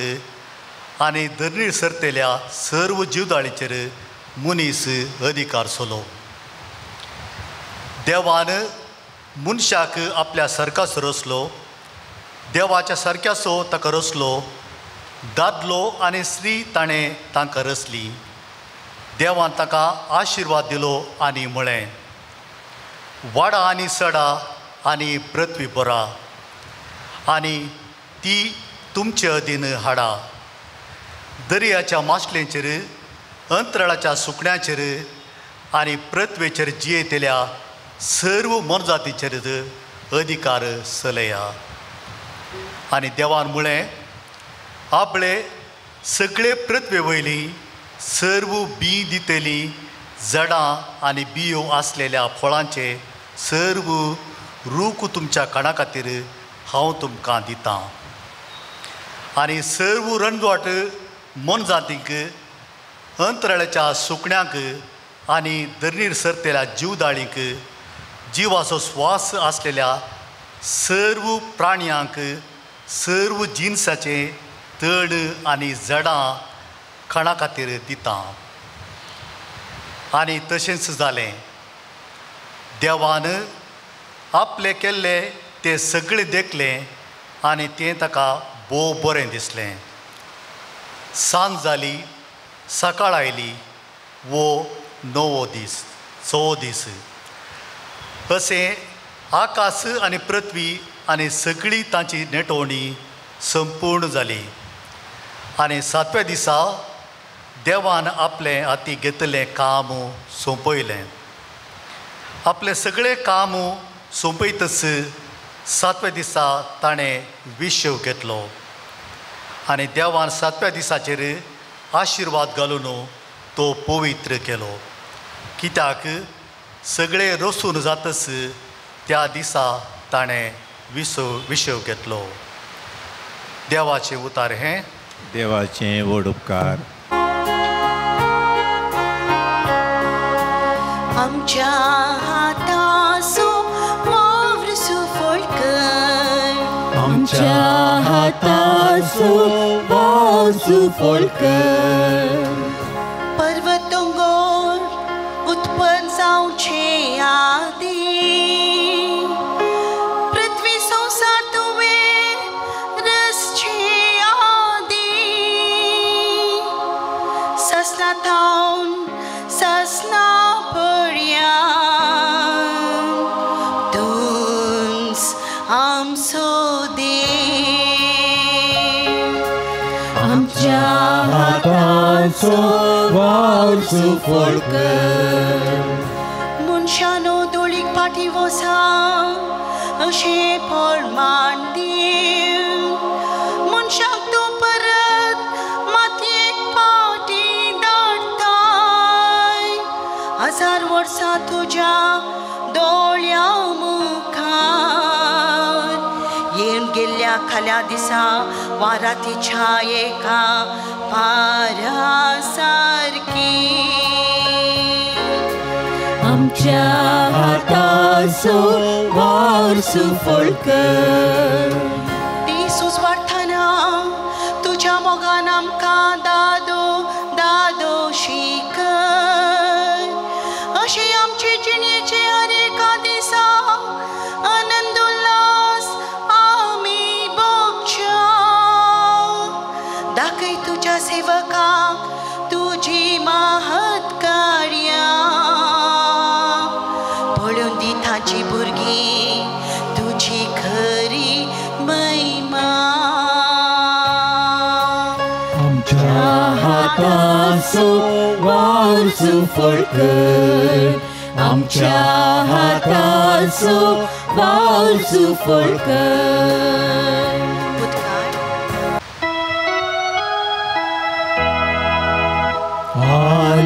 आनी धरणीर सरतेल्या सर्व जिवदाळीचेर मनीस अधिकार सोलो. देवान मनशाक आपल्या सारकाचो रचलो, देवाच्या सारक्याचो ताका रचलो, दादलो आनी स्त्री ताणें तांकां रचली. देवान ताका आशिर्वाद दिलो आनी म्हळें, वाडा आनी सडा आनी पृथ्वी बरा आनी ती तुमचे अधीन हाडा. दर्याच्या मासलेंचेर, अंतराळाच्या सुकण्याचेर आनी पृथ्वेचेर जियेतल्या सर्व मोनजातीचेर अधिकार चलया. आनी देवान म्हळें, आपले सगळे पृथ्वे वयली सर्व बी दितली जडां आनी बियो आसलेल्या फळांचे सर्व रूख तुमच्या काणा खातीर हांव तुमकां दितां. आनी सर्व रणवाट मोनजातींक, अंतराळाच्या सुकण्यांक आनी दर्नीर सरतल्या जीवदाळींक, जिवाचो श्वास आसलेल्या सर्व प्राण्यांक, सर्व जिनसाचे तण आनी जडां खाणा खातीर दितां. आनी तशेंच जालें. देवान आपलें केल्लें तें सगळें देखलें आनी तें ताका भोव बरें दिसलें. सांज जाली, सकाळ आयली, वो णवो दीस, चवो दीस. अशें आकाश आनी पृथ्वी आनी सगळी तांची नेटवणी संपूर्ण जाली. आनी सातव्या दिसा देवान आपलें हाती घेतलें काम सोंपयलें. आपलें सगळें काम सोंपयतच सातव्या दिसा ताणें विशव घेतलो आनी देवान सातव्या दिसाचेर आशिर्वाद घालून तो पवित्र केलो. कित्याक सगळें रसून जातच त्या दिसा ताणें विशव घेतलो. देवाचें उतार हें. देवाचें व्हड उपकार. आमच्या हातासो वावर सुफळ कर, आमच्या हातासो वावर सुफळ कर. पर्वत दोंगर उत्पन्न जावचे आदी, पृथ्वी संवसार तुवें रचचे आदी, ससना थावन ससना तुंस आमचो देव. आमच्या हाताचो वावर सुफळ कर. मनशानो दोळीक फाटी वसा अशें प्रमाण दिव, मनशाक तूं परत मातयेक फाटी धाडटाय. हजार वर्सां तुज्या दोळ्या मुखार येवन गेल्ल्या खाल्या दिसा वारातीच्या एका पारा सारकी. आमच्या हाताचो वावर सुफळ कर. दीस उजवाडटना तुज्या मोगान आमकां दादो दादो शिकय. अशें आमचे जिणेचे हर एका दिसा आनंद उल्हास आमी भोगच्या. दाखय तुज्या सेवकाक तुजी महत् कार्यां, पळोवन दी ताची भुरगीं तुजी खरी महिमा. आमच्या हाताचो वावर सुफळ कर, आमच्या हाताचो वावर सुफळ कर.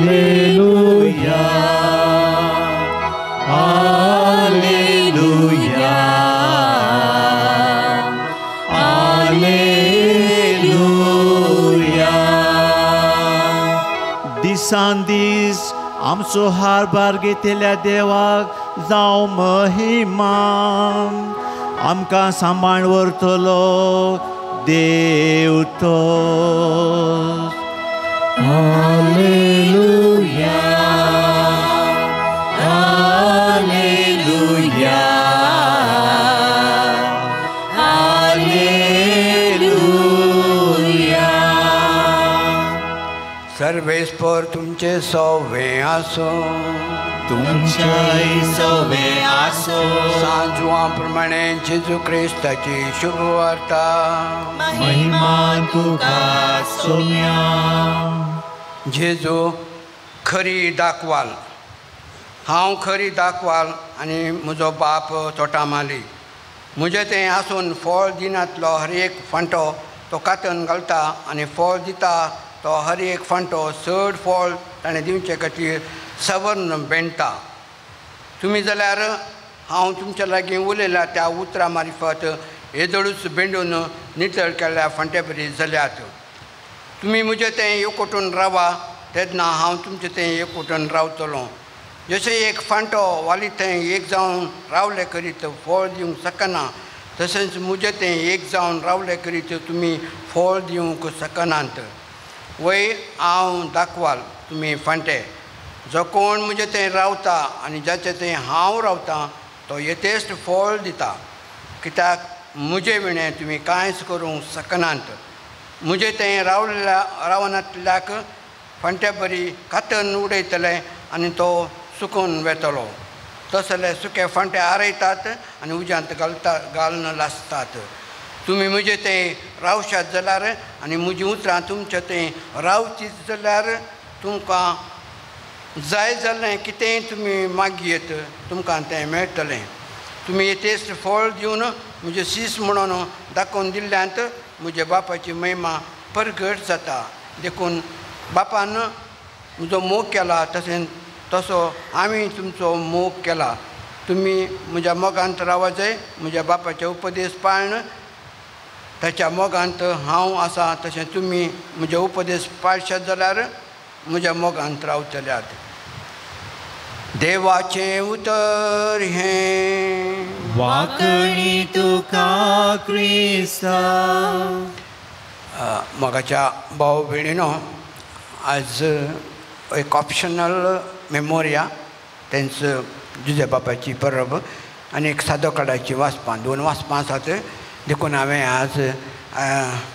Alleluia, Alleluia, Alleluia. दिसान दीस आमचो हारभार घेतल्या देवाक जावं महिमा. आमकां सांबाळ व्हरतलो देव तो. Alleluia, Alleluia, Alleluia. सर्वेस्पर तुमचे सवे आसूं. तुमच्याय सवे आसो. सांजुआ प्रमाणे जेजू क्रिस्ताची शुभवार्ता. महिमा तुका सोम्या. जेजू खरी दाखवाल. हांव खरी दाखवाल आनी म्हजो बाप तोटामाली. म्हजें तें आसून फळ दिनातलो हर एक फांटो तो कातन घालता आनी फळ दिता तो हर एक फांटो चड फळ ताणें दिवचे खातीर सवर्ण बेणटा. तुमी जाल्यार हांव तुमच्या लागीं उलयलां त्या उतरां मारिफत येदोळूच बेंडून नितळ केल्ल्या फांट्या बरी जाल्यात. तुमी म्हजें तें एकवटून रावा तेन्ना हांव तुमचें तें एकवटून रावतलो. जशें एक फांटो वाली थंय एक जावन रावले करीत फळ दिवंक शकना तशेंच म्हजें तें एक जावन रावले करीत तुमी फळ दिवंक शकनात. वय हांव दाखवाल तुमी फांटे. जो कोण म्हजें थंय रावता आनी जाचें थंय हांव रावतां तो येतेश्ट फळ दिता. कित्याक म्हजे विणें तुमी कांयच करूंक शकनात. म्हजें थंय रावल्या रावनातल्याक फांट्या बरी कातन उडयतले आनी तो सुकून वेतलो. तसले सुके फांटे आरयतात आनी उज्यांत घालता घालून लासतात. तुमी म्हजें तें रावशात जाल्यार आनी म्हजीं उतरां तुमचें तें रावचीच जाल्यार तुमकां जाय जालें कितेंय तुमी मागयेत तुमकां तें मेळटलें. तुमी येतेच फळ दिवन म्हजें शीस म्हणून दाखोवन दिल्ल्यांत म्हज्या बापाची महिमा परगट जाता. देखून बापान म्हजो मोग केला तशें तसो आमी तुमचो मोग केला. तुमी म्हज्या मोगांत रावा जाय. म्हज्या बापाचे उपदेश पाळन ताच्या मोगांत हांव आसा तशें तुमी म्हजे उपदेश पाळशात जाल्यार म्हज्या मोगांत रावतल्यात. देवाचें उतर हें. वाकणी तुका क्रिस्ता. मोगाच्या भाव भयणीनो, आज एक ऑप्शनल मेमोरिया तेंच जुजे बापाची परब आनी एक सादो काळाची वाचपां, दोन वाचपां आसात. देखून हांवें आज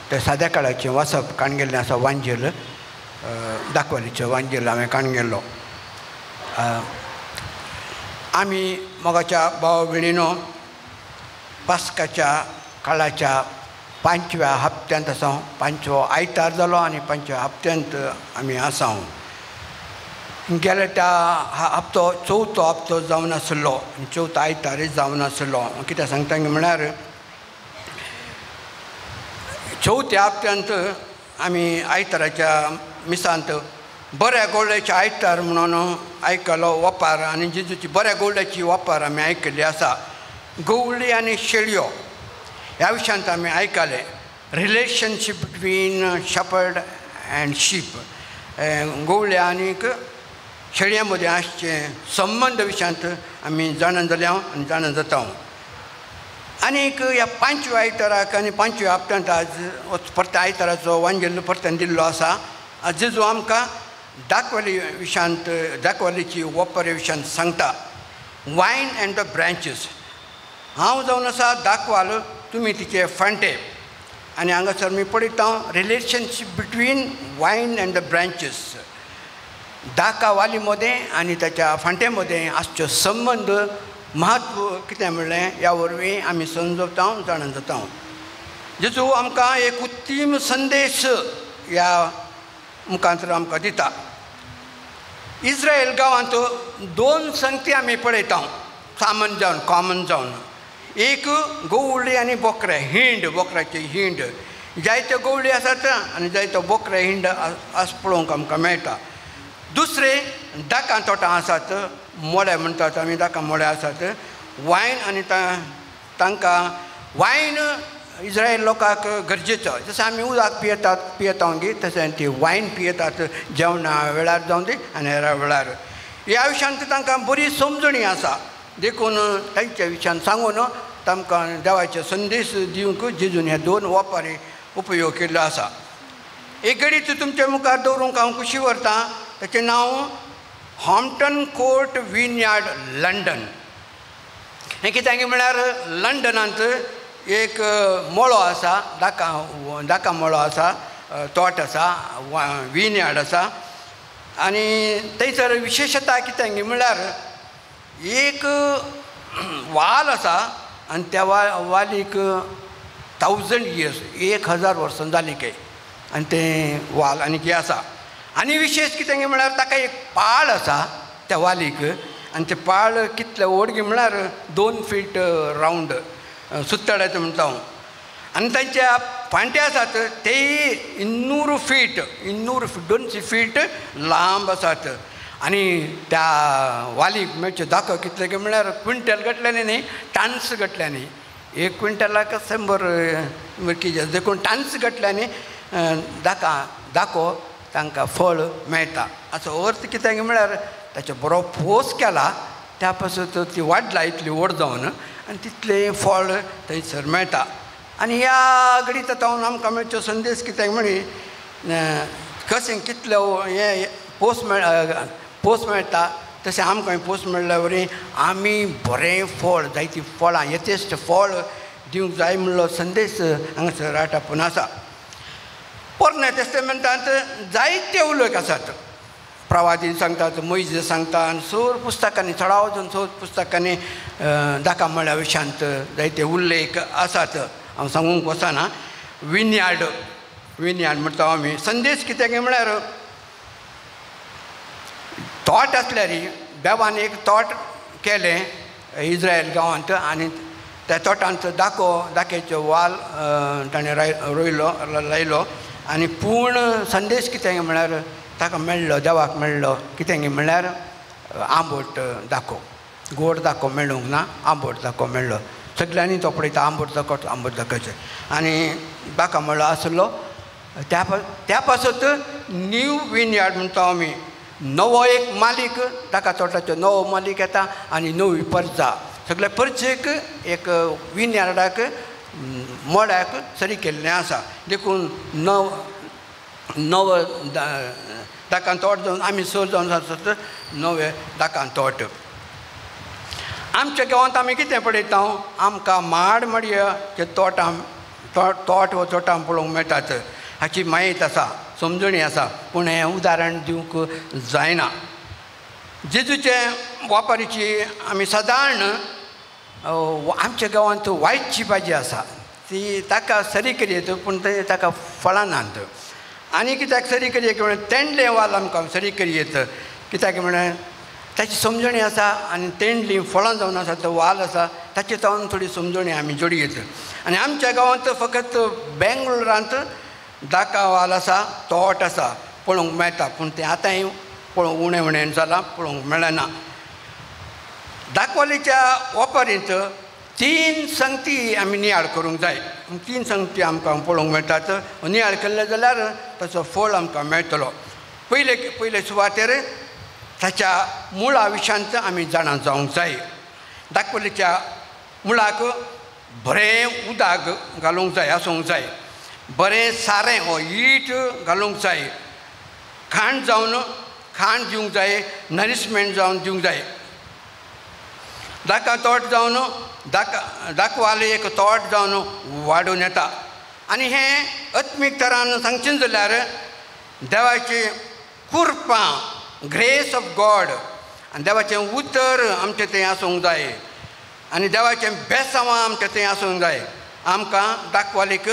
त्या साद्या काळाचें वाचप काण गेल्लें आसा. वांजेल दाखवलीचें वांजेल हांवें काण गेल्लो. आमी मोगाच्या भाव भयणीनो पास्काच्या काळाच्या पांचव्या हप्त्यांत आसा. पांचवो आयतार जालो आनी पांचव्या हप्त्यांत आमी आसा. गेल्या त्या हप्तो चवथो हप्तो जावन आसलो आनी चवथो आयतारय जावन आसलो. कितें सांगता म्हळ्यार चवथ्या हप्त्यांत आमी आयताराच्या मिसांत बऱ्या गोवळ्याचे आयतार म्हणून आयकलो वपार आनी जेजूची बऱ्या गोवळ्याची वपार आमी आयकल्ली आसा. गवळी आनी शेळयो ह्या विशयांत आमी आयकलें. Relationship between shepherd and sheep, गवळ्या आनीक शेळयां मदीं आसचे संबंद विशयांत आमी जाणा जाल्या आनी जाणा जाता. आनीक ह्या पांचव्या आयताराक आनी पांचव्या हप्त्यांत आज परते आयताराचो वांजेल परत्यान दिल्लो आसा. आज जेजू आमकां दाखवली विशयांत दाखवलीची वपर विशयांत सांगता. वायन एंड the branches. हांव जावन आसा दाखवाल, तुमी तिचे फांटे. आनी हांगासर मी पळयता relationship between vine and the branches. दाका वाली मदें आनी ताच्या फांटे मदें आसचो संबंद म्हत्व कितें म्हणलें ह्या वरवीं आमी समजता जाणा जाता. जेजू आमकां एक उत्तीम संदेश ह्या मुखांतर आमकां दिता. इस्रायल गांवांत दोन संगती आमी पळयता सामन जावन कॉमन जावन. एक गवळी आनी बोकरे हिंड, बोकऱ्याची हिंड. जायते गवळी आसात आनी जायतो बोकरे हिंड आस पळोवंक आमकां मेळटा. दुसरे दाकां तोटां आसात, मोळे म्हणटात आमी, दाकां मोळे आसात. वायन आनी तांकां वायन इस्रायल लोकांक गरजेचो. जशें आमी उदक पियेतात पियेता गी तशें ती वायन पियेतात जेवणा वेळार जावन ती आनी हेर वेळार. ह्या विशयांत तांकां बरी समजणी आसा. देखून तांच्या विशयान सांगून तांकां देवाचे संदेश दिवंक जेजून हे दोन वपारी उपयोग केल्लो आसा. एक घडीत तुमच्या मुखार दवरूंक हांव खुशी व्हरतां. ताचें नांव हॉम्पटन कोर्ट विनयार्ड लंडन. हें कित्याक म्हळ्यार लंडनांत एक मळो आसा, दाका मळो आसा, तोट आसा, विनयार्ड आसा. आनी थंयसर विशेशता कितें म्हळ्यार एक वाल आसा आनी त्या वालीक 1000 इयर्स 1000 वर्सां जालीं काय आनी तें वाल आनी कितें आसा. आनी विशेश कितें म्हळ्यार ताका एक पाळ आसा त्या वालीक आनी तें पाळ कितलें व्हड गी म्हळ्यार 2 फीट रावंड सुत्तड्याचें म्हणटा हांव. आनी तांच्या फांटे आसात तेय 200 फीट 200 फीट लांब आसात. आनी त्या वालीक मेळच्यो दाखो कितले काय म्हळ्यार क्विंटल गटल्यांनी न्ही टान्स गटल्यांनी 1 क्विंटलाक 100 किजें देखून टान्स गटल्यांनी दाखो तांकां फळ मेळटा. हाचो अर्थ कितें म्हळ्यार ताचो बरो पोस केला त्या पासून ती वाडला इतली व्हड जावन आनी तितलें फळ थंयसर मेळटा. आनी ह्या घडीत आतां आमकां मेळचो संदेश कितें म्हणी कशें कितले हें पोस मेळटा तशें आमकां पोस मेळ्ळ्या वरी आमी बरें फळ जायतीं फळां यथेश्ट फळ दिवंक जाय म्हणलो संदेश हांगासर आटापून आसा. पोरण्या टेस्टमेंटांत जायते उल्लेख आसात. प्रवादी सांगतात, मोयज सांगता आनी सोर पुस्तकांनी चडाव जावन सोर पुस्तकांनी दाका म्हळ्या विशयांत जायते उल्लेख आसात. हांव सांगूंक वचना. विनयार्ड विनयार्ड म्हणटा आमी संदेश कितें काय म्हळ्यार तोट आसल्यार देवान एक तोट केलें इज्रायल गांवांत आनी त्या तोटांत दाको दाक्याचो वाल ताणें रोयलो लायलो आनी पूण संदेश कितें म्हळ्यार ताका मेळ्ळो देवाक मेळ्ळो कितें म्हळ्यार आंबट दाको गोड दाको मेळूंक ना आंबट दाको मेळ्ळो. सगल्यांनी तो पळयता आंबट दाको आंबट दाकोचें आनी दाका मेळ्ळो आसलो त्या पासत न्यू विनयार्ड म्हणटा आमी नवो एक मालीक ताका तोटाचो नवो मालीक येता आनी नवी परजा सगल्या परचेक एक विनयार्डाक मळ्याक सरी केल्लें आसा. देखून नव नव दाकान तोट जावन आमी सर जावन आसत नवे दाकान तोट. आमच्या गांवांत आमी कितें पळयता आमकां माड माडये तोटां तोट वा तोटां पळोवंक मेळटात हाची म्हायत आसा समजणी आसा पूण हें उदाहरण दिवंक जायना. जेजूचे वापारीची आमी सदांच आमच्या गांवांत वायटची भाजी आसा ती ताका सरी करयेत पूण ते ताका फळां नात. आनी कित्याक सरी करयेत म्हळ्यार तेंडलें वाल आमकां सरी करयेत कित्याक म्हळ्यार ताची समजणी आसा आनी तेंडली फळां जावन आसा तो वाल आसा ताचे जावन थोडी समजणी आमी जोडयेत. आनी आमच्या गांवांत फकत बेंगलोरांत दाका वाल आसा तोट आसा पळोवंक मेळटा पूण तें आतांय पळोवंक उणें उणें जालां पळोवंक मेळना. दाकवालीच्या वापरींत 3 संगती आमी नियाळ करूंक जाय. 3 संगती आमकां पळोवंक मेळटात. नियाळ केल्ले जाल्यार ताचो फळ आमकां मेळटलो. पयले पयले सुवातेर ताच्या मुळा विशयांत आमी जाणा जावंक जाय. दाकवलीच्या मुळाक बरें उदक घालूंक जाय आसूंक जाय बरें सारें हो ईट घालूंक जाय खाण जावन खाण दिवंक जाय नरिशमेंट जावन दिवंक जाय. दाका तोट जावन दाका दाकवाले एक तोट जावन वाडून येता. आनी हें आत्मीक तरान सांगचें जाल्यार देवाची कुरपां ग्रेस ऑफ गॉड आनी देवाचें उतर आमचें थंय आसूंक जाय आनी देवाचें बेसांवां आमचें थंय आसूंक जाय. आमकां दाकवालीक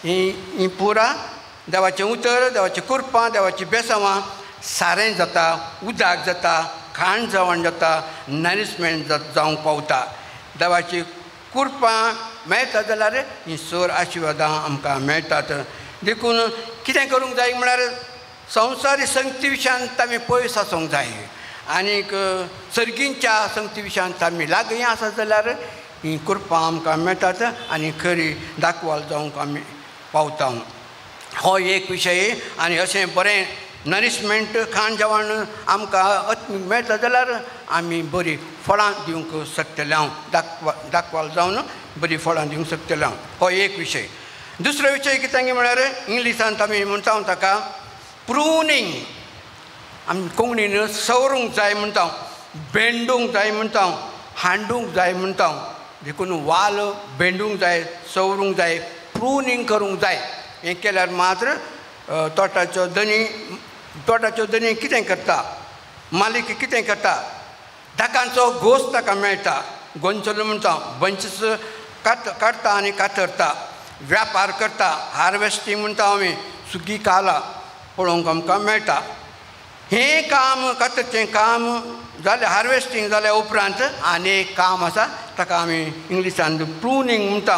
ही पुरा देवाचें उतर देवाचीं कुरपां देवाचीं बेसांवां सारें जाता उदक जाता खाण जेवण जाता नरिशमेंट जावंक पावता. देवाची कुरपां मेळटा जाल्यार ही सोर आशिर्वादां आमकां मेळटात. देखून कितें करूंक जाय म्हळ्यार संवसारी संगती विशयांत आमी पयस आसूंक जाय आनीक सर्गींच्या संगती विशयांत आमी लागीं आसा जाल्यार ही कुरपां आमकां मेळटात आनी खरी दाखवाल जावंक आमी पावता. हो एक विशय. आनी अशें बरें नरिशमेंट खाण जेवण आमकां आत्मीक मेळटा जाल्यार आमी बरीं फळां दिवंक शकतले हांव दाखवाल जावन बरीं फळां दिवंक शकतले हांव. हो एक विशय. दुसरो विशय कितें म्हळ्यार इंग्लिशांत आमी म्हणटा ताका प्रुनींग. आमी कोंकणीन सवरूंक जाय म्हणटा बेंडूंक जाय म्हणटा हांडूंक जाय म्हणटा. देखून वाल बेंडूंक जाय सवरूंक जाय प्रुनींग करूंक जाय. हें केल्यार मात्र तोटाचो धनी कितें करता मालीक कितें करता दाकांचो घोस ताका मेळटा. गोंचलो म्हणटा बंचीस काडटा आनी कातरता, व्यापार करता, हार्वेस्टींग म्हणटा आमी, सुकी काला पळोवंक आमकां मेळटा. हें काम कातरचें काम जालें, हार्वेस्टींग जाल्या उपरांत आनी एक काम आसा ताका आमी इंग्लिशान प्रुनींग म्हणटा.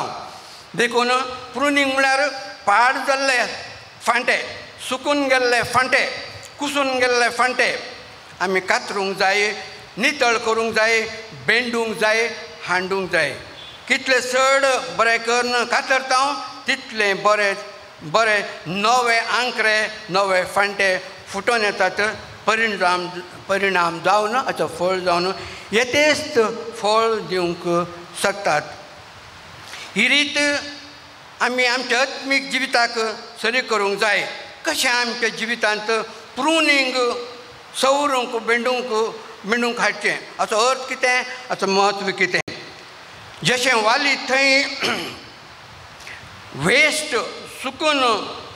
देखून प्रुनींग म्हळ्यार पाड जाल्ले फांटे, सुकून गेल्ले फांटे, कुसून गेल्ले फांटे आमी कातरूंक जाय, नितळ करूंक जाय, बेंडूंक जाय, हांडूंक जाय. कितलें चड बरें करून कातरता तितलें बरें बरें नवे आंकरे नवे फांटे फुटोन येतात. परिणाम जावन हाचो फळ जावन येतेस्त फळ दिवंक शकतात. ही रीत आमी आमच्या आत्मीक जिविताक सरी करूंक जाय. कशें आमच्या जिवितांत प्रुनींग सवरूंक बेंडूंक बेंडूंक हाडचें, हाचो अर्थ कितें, हाचो म्हत्व कितें. जशें वाली थंय वेस्ट सुकून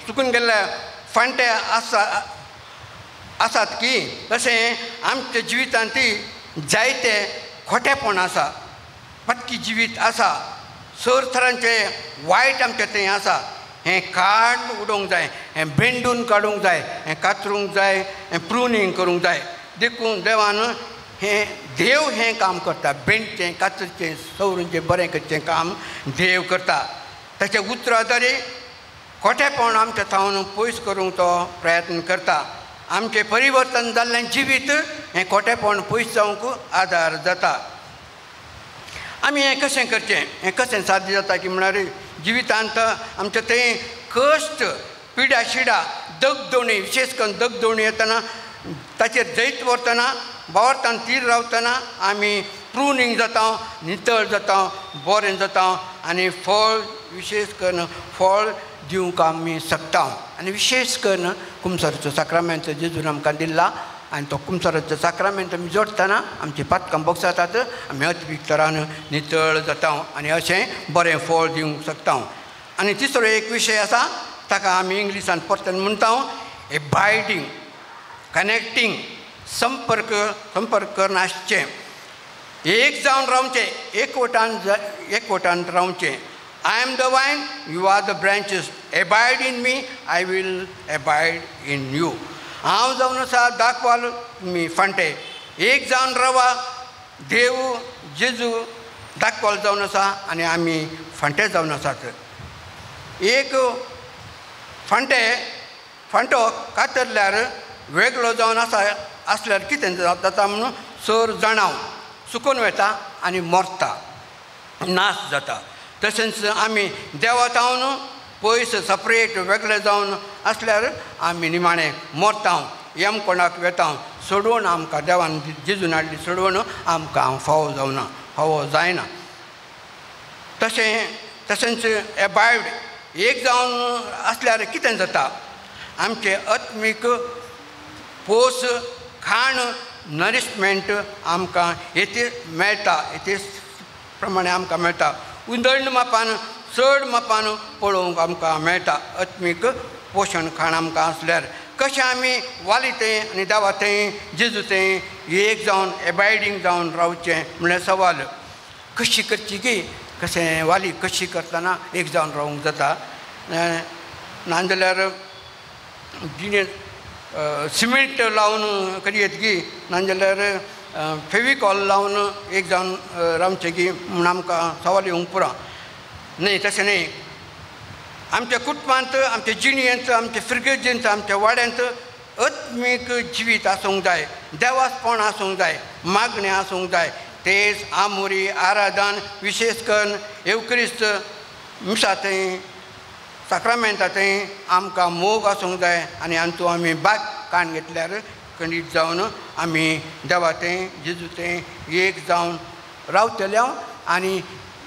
सुकून गेल्ले फांटे आसा आसात की तशें आमच्या जिवितांतूय जायते खोटेपण आसा, पत्की जिवीत आसा, सरथरांचे वायट आमचे थंय आसा. हें काड उडोवंक जाय, हें बेंडून काडूंक जाय, हें कातरूंक जाय, हें प्रुनींग करूंक जाय. देखून देवान हें देव हें काम करता, बेंडचें कातरचें सवरूंचें बरें करचें काम देव करता. ताच्या उतरा तरी खोटेपण आमच्या थावन पयस करूंक तो प्रयत्न करता. आमचें परिवर्तन जाल्लें जिवीत हें खोटेपण पयस जावंक आदार जाता. आमी हें कशें करचें, हें कशें साध्य जाता की म्हळ्यार जिवितांत आमच्या थंय कश्ट, पिडा शिडा, दगदोणी, विशेश करून दगदोणी येतना ताचेर जैत व्हरतना, बावरतान तीर रावतना आमी प्रुनींग जाता, नितळ जाता, बरें जाता आनी फळ विशेश करून फळ दिवंक आमी शकता. आनी विशेश करून कुमसाराचो साक्रामेंत जेजून आमकां दिल्ला आनी तो कुमसाराचो साक्रामेंत आमी जोडटना आमची पातकां बोगसातात, आमी अत्मीक तरान नितळ जाता आनी अशें बरें फळ दिवंक शकता. आनी तिसरो एक विशय आसा ताका आमी इंग्लिशान परतून म्हणटा एबायडींग, कनेक्टींग, संपर्क, संपर्क करून आसचें, एक जावन रावचें, एकवटान रावचें. I am the vine, you are the branches, abide in me, I will abide in you. हांव जावन आसा दाखवाल, तुमी फांटे. एक जावन रावा, देव जेजू दाखवाल जावन आसा आनी आमी फांटे जावन आसात. एक फांटे फांटो कातरल्यार वेगळो जावन आसा आसल्यार कितें जाता म्हणून सर जाणाव सुकून वता आनी मरता, नाश जाता. तशेंच आमी देवा थावन पयस सपरेट वेगळे जावन आसल्यार आमी निमाणें मरता, यम कोणाक वेता. सोडून आमकां देवान जेजून हाडली सोडून आमकां फावो जावना, फावो जायना. तशें तशेंच एबायड एक जावन आसल्यार कितें जाता, आमचें आत्मीक पोस खाण नरिशमेंट आमकां येते मेळटा, येते प्रमाणे आमकां मेळटा. उदळण मापान चड मापान पळोवंक आमकां मेळटा आत्मीक पोशण खाण आमकां आसल्यार. कशें आमी वाली थंय आनी देवा थंय जेजू थंय एक जावन एबायडींग जावन रावचें म्हणल्यार सवाल. कशी करची की कशें वाली कशी करतना एक जावन रावंक जाता, नाजाल्यार जिणें सिमेंट लावन करयेत की, नाजाल्यार फेविकॉल लावन एक जावन रावचें की म्हूण आमकां सवाल येवंक पुरो. न्हय, तशें न्हय. आमच्या कुटुंबांत, आमच्या जिणेंत, आमच्या फिरगर्जेंत, आमच्या वाड्यांत आत्मीक जिवीत आसूंक जाय, देवासपण आसूंक जाय, मागणें आसूंक जाय. तेज, आमोरी, आराधन, विशेश करून येवक्रिस्त मिसा थंय साक्रामेंता थंय आमकां मोग आसूंक जाय आनी आमचो आमी बाग काण घेतल्यार खंडीत जावन आमी देवा थंय जेजू थंय एक जावन रावतले आनी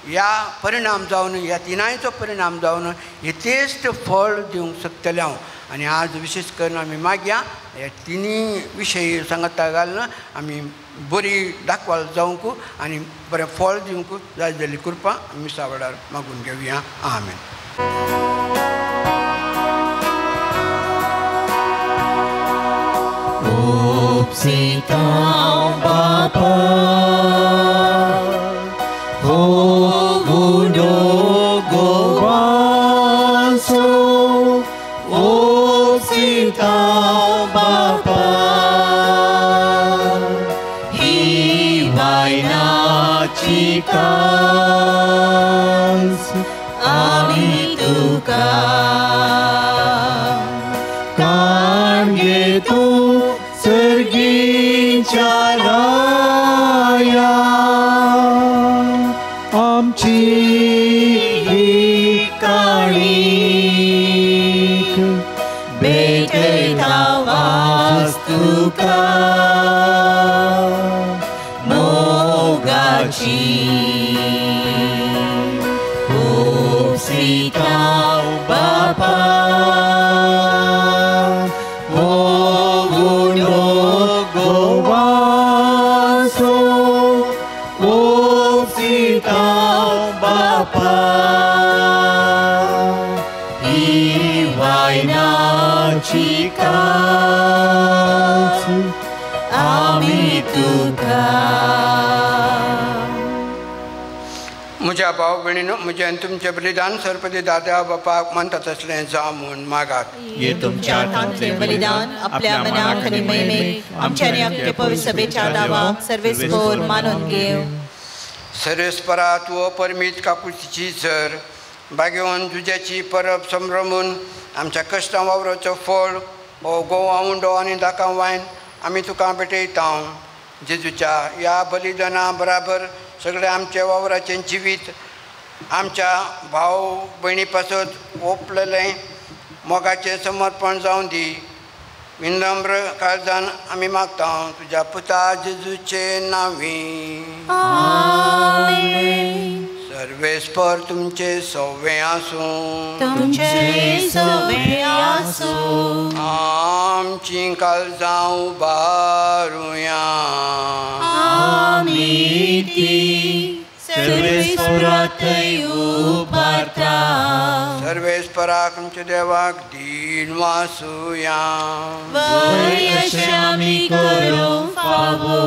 ह्या परिणाम जावन, ह्या तिनांयचो परिणाम जावन यथेश्ट फळ दिवंक शकतले हांव. आनी आज विशेश करून आमी मागया ह्या तिनूय विशय सांगता घालून आमी बरी दाखवाल जावंक आनी बरें फळ दिवंक जाय जाल्ली कृपा मिसा वेळार मागून घेवया. आमेन. उपसितां बापा हो उंडो गोवाचो उपसितां बापा ही वायनाची कास आमी तुका काणगे तूं सर्गीच्या राया आमची ही काणीक भेटयता वास तुका मोगाची उपसितां बापा हो उंडो गोवाचो उपसितां बापा ही वायनाची कास आमी तुका. म्हज्या भाव भयणीनो म्हजें आनी तुमचें बलिदान सरपती दादा बापाक मानता तसलें जावं म्हूण मागात. ये तुमच्या हातांतलें बलिदान आपल्या मनाक आनी महिमेक आमच्या आनी आमच्या पवित्र सभेच्या दावाक सर्वेस्पोर मानून घेव. सर्वेस्परा तूं परमीत काकुळतीची झर बागेवन जुज्याची परब संभ्रमून आमच्या कश्टां वावराचो फळ हो गोवा उंडो आनी दाकां वायन आमी तुका भेटयता. जेजूच्या ह्या बलिदाना बराबर सगळें आमच्या वावराचें जिवीत आमच्या भाव भयणी पासत ओंपलेलें मोगाचें समर्पण जावं दी. विनम्र काळजान आमी मागता तुज्या पुता जेजूचे नांवी. आमेन. सर्वेस्पर तुमचे सवे आसूं. तुमचे सवे आसूं. आमची काळजां उबारुया. आमी ती सर्वेस्परा थंय उबारता. सर्वेस्पराक आमच्या देवाक दीन वासुया. वय अशें आमी करूंक फावो.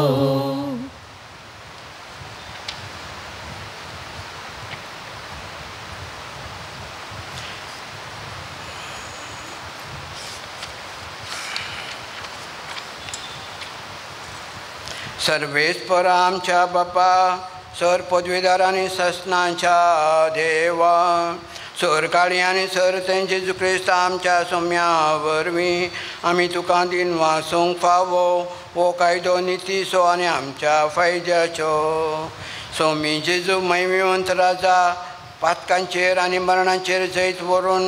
सर्वेस्परा आमच्या बापा सर पदवीदार आनी ससनाच्या देवा सर काळी आनी सर तें जेजू क्रिस्त आमच्या सोम्या वरवीं आमी तुका दीन वासूंक फावो हो कायदो नितीचो आनी आमच्या फायद्याचो. सोमी जेजू महिमेवंत राजा पातकांचेर आनी मरणाचेर जैत व्हरून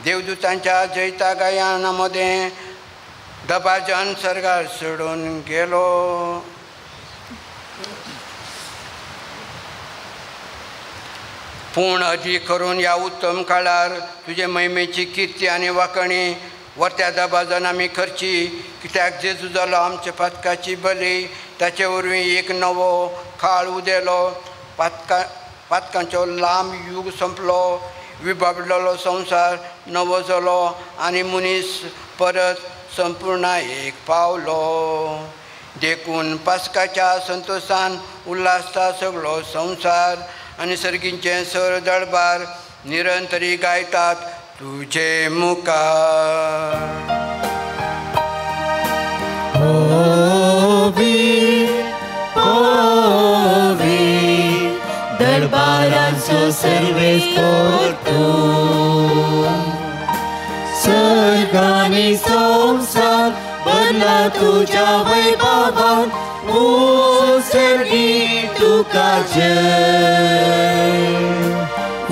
देवदूतांच्या जैता गायना मदें दबाजान सर्गार सोडून गेलो. पूण अदीक करून ह्या उत्तम काळार तुजे महिमेची किर्ती आनी वाकणी वरत्या दबाजान आमी करची कित्याक जेजू जालो आमच्या पातकाची बली ताचे वरवीं एक नवो काळ उदेलो. पातकांचो लांब यूग संपलो, विभागलेलो संवसार नवो जालो आनी मनीस परत संपूर्ण एक पावलो. देखून पास्काच्या संतोशान उल्हासता सगळो संवसार आनी सर्गींचे सर दरबार निरंतरी गायतात तुजे मुखार. होवी दरबाराचो सर्वेस्पर तूं सर्गानी संवसार भरला तुज्या वैभवान उत्सर्गी तुका जय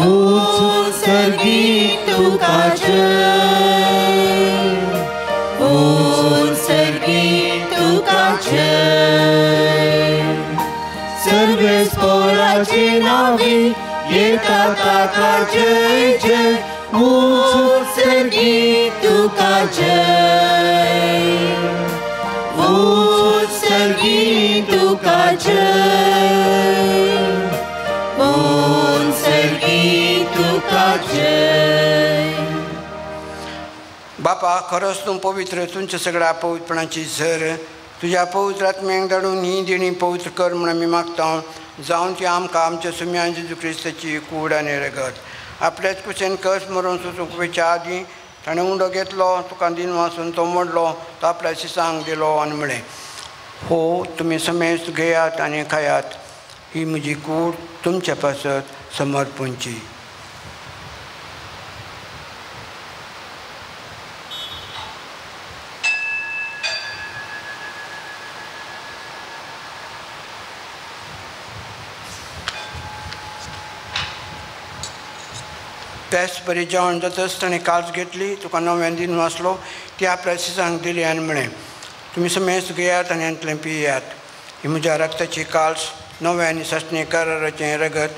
उत्सर्गी तुका जय उत्सर्गी तुका जय. सर्वेस्पराचे नावे येता ताका जय जय उत्सर्गी तुका जय उत्सर्गी तुका जय उत्सर्गी तुका जय. बापा खरोच तूं पवित्र तुमच्या सगळ्या पवित्रपणाची झर तुज्या पवित्र आत्म्याक धाडून ही देणी पवित्र कर म्हूण आमी मागता जावन ती आमकां आमच्या सुम्यान जेजू क्रिस्ताची कूड आनी रगत आपल्याच कुशेन कस मरून सोसूंक वयच्या आदीं ताणें उंडो घेतलो तुका दिन वासून तो मोडलो तो आपल्या शिसांक दिलो आनी म्हळें हो तुमी समेस्त घेयात आनी खायात ही म्हजी कूड तुमच्या पासत समर्पणची. त्याच बरी जेवण जातच ताणें काळज घेतली तुका नव्यान दिन वाचलो ती आपल्या शिसांक दिली आनी म्हळें तुमी समेस्त घेयात आनी हांतलें पियात ही म्हज्या रक्ताची काळज नव्या आनी सासणे कराराचें रगत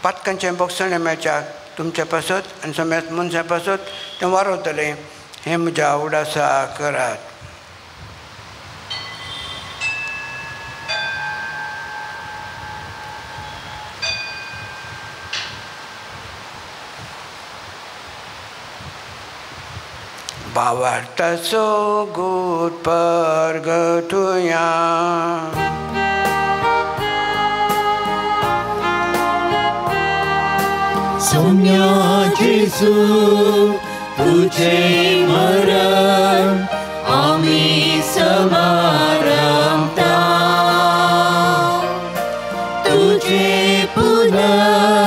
पातकांचें बोगसणें मेळच्या तुमच्या पासत आनी समेस्त मनशां पासत तें वारवतलें हें म्हज्या उडासा करात. भावार्थाचो गूट परगटुया. सोम्या जेजू तुझे मरण आमी समारंभता तुझे पुनर्जीवंतपण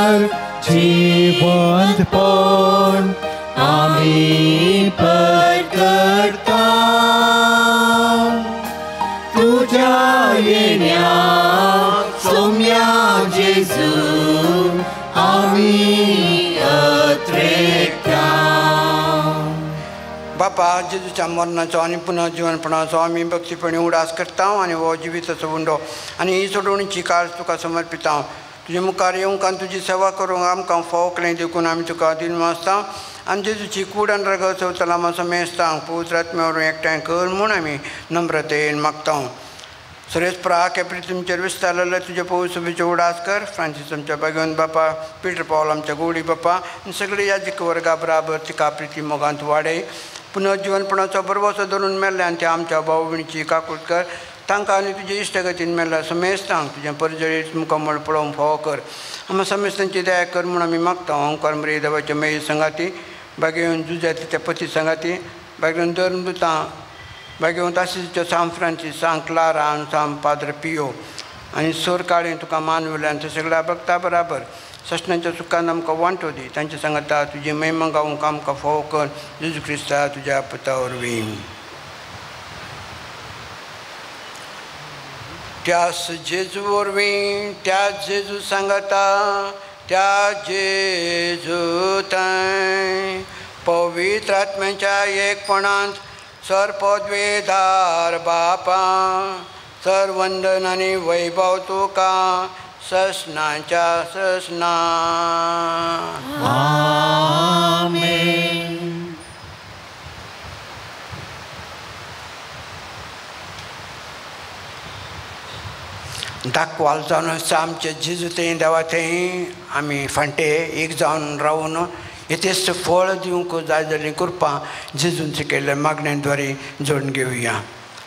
आमी परगटता तुझ्या येण्या सोम्या जेजू आमी अत्रेकता. बापा जेजूच्या मरणाचो आनी पुनर्जीवनपणाचो आमी भक्तीपणी उडास करता आनी हो जिविताचो उंडो आनी ही सोडवणीची काळ तुका समर्पिता. तुजे मुखार येवंक आनी तुजी सेवा करूंक आमकां फावकलें देखून आमी तुका दिन वाचता आनी जेजूची कूड आनी रगत चवथलामा समेस्तांक पवित्र आत्म्या वरवीं एकठांय कर म्हूण आमी नम्रतेन मागता. सुरेश प्रा केपरी तुमचेर विस्तारलेले तुजे पवित्र सभेचे उडास कर. फ्रांसीस आमच्या भाग्यवंत बापा, पिटर पावल आमच्या गोडी बापा आनी सगळे याजक वर्गा बराबर तिका प्रिती मोगांत वाडय. पुनर्जीवनपणाचो बरवसो धरून मेल्ल्या आनी त्या आमच्या भाव भयणीची काकूट कर. तांकां आनी तुजे इश्टगतीन मेल्ल्या समेस्तांक तुजें परजळीत मुखामळ पळोवंक फावो कर. आमकां समेस्तांची दया कर म्हूण आमी मागता. ओंकार मरे देवाचे मये संगाती भाग्यवंत जुजाती त्या पती संगाती भाग्यवंत धर्मदुतां भाग्यवंत आशिच्या सांत फ्रांसीस, सांत क्लारा आनी सांत पाद्र पियो आनी सोर काळें तुका मान वयल्यान ते सगळ्या भक्ता बराबर ससनाच्या सुखान आमकां वांटो दी. तांचे सांगता तुजी महिमा गावंक आमकां फावो कर. जेजू क्रिस्ता तुज्या पुता वरवीं. त्यास जेजू वरवीं त्या जेजू सांगता त्या जेजू थंय पवित्र आत्म्याच्या एकपणांत सर्पद्वेदार बापा सर्वंदन आनी वैभव तुका ससनाच्या ससना. आमेन. दाखवाल जावन आसा आमचे जेजू थंय देवा थंय आमी फांटे एक जावन रावून येतेच फळ दिवंक जाय जाल्ली कृपा जेजून शिकयल्ल्या मागण्यांद्वारे जोडून घेवया.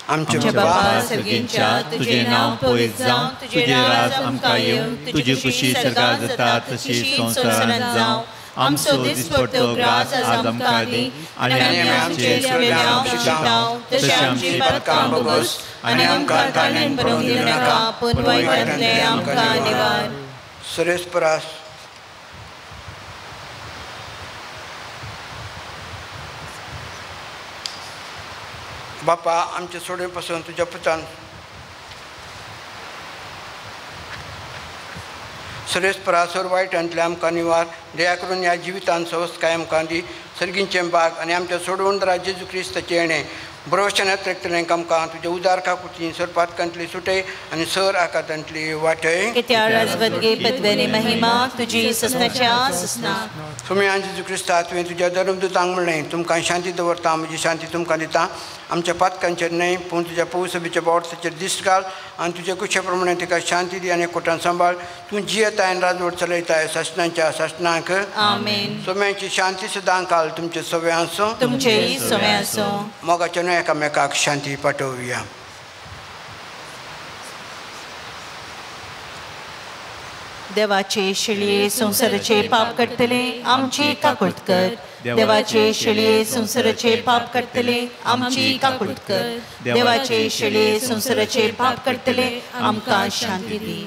आमचे बापा सर्गींच्या तुझे नांव पवित्र जावं, तुजें राज आमकां येवं, तुजी खुशी सर्गात जाता तशी संवसारांत जावं. आमचो दिसपट्टो ग्रास आज आमकां दी आनी आमी आमचे गुन्यांव क्षमताव तशें आमची पातकां भोगोस आनी आमकां ताणें पडूंक दिवं नाका पूण वायटांतलें आमकां निवार. सुरेश परास बापा आमचे सोडे पासून तुज्या पुतान सुरेश परासर वायटांतले आमकां निवार दया करून ह्या जिवितान सवस्तकाय आमकां दी. सर्गींचें बाग आनी आमच्या सोडवणदारा जेजू क्रिस्ताचें येणें बरोवशनात रक्तलें आमकां तुज्या उदार काकुती सर पातकांतली सुटय आनी सर आकातांतली वाटय. महिमा तुजी ससनाच्या ससना. सुम्या जेजू क्रिस्ता तुवें तुज्या धर्मदुतांक म्हणलें तुमकां शांती दवरता म्हजी शांती तुमकां दिता. आमच्या पातकांचेर न्हय पूण तुज्या पवित्र बोटाचेर दिश्ट घाल आनी तुज्या कुशे प्रमाणे तिका शांती दी आनी कोटान सांबाळ. तूं जियेताय आनी राजवट चलयताय सासणाच्या सासणाक. आमेन. सोम्याची शांती सदां काल तुमचे सवे आसूं तुमचेय सवे आसूं. मोगाच्या न्हय एकामेकाक शांती पाठोवया. देवाचे शेळये संवसाराचे पाप काडटले आमची काकूट कर. देवाचे शेळये संवसाराचे पाप काडटले आमची काकूट कर. देवाचे शेळये संवसाराचे पाप काडटले आमकां शांती दी.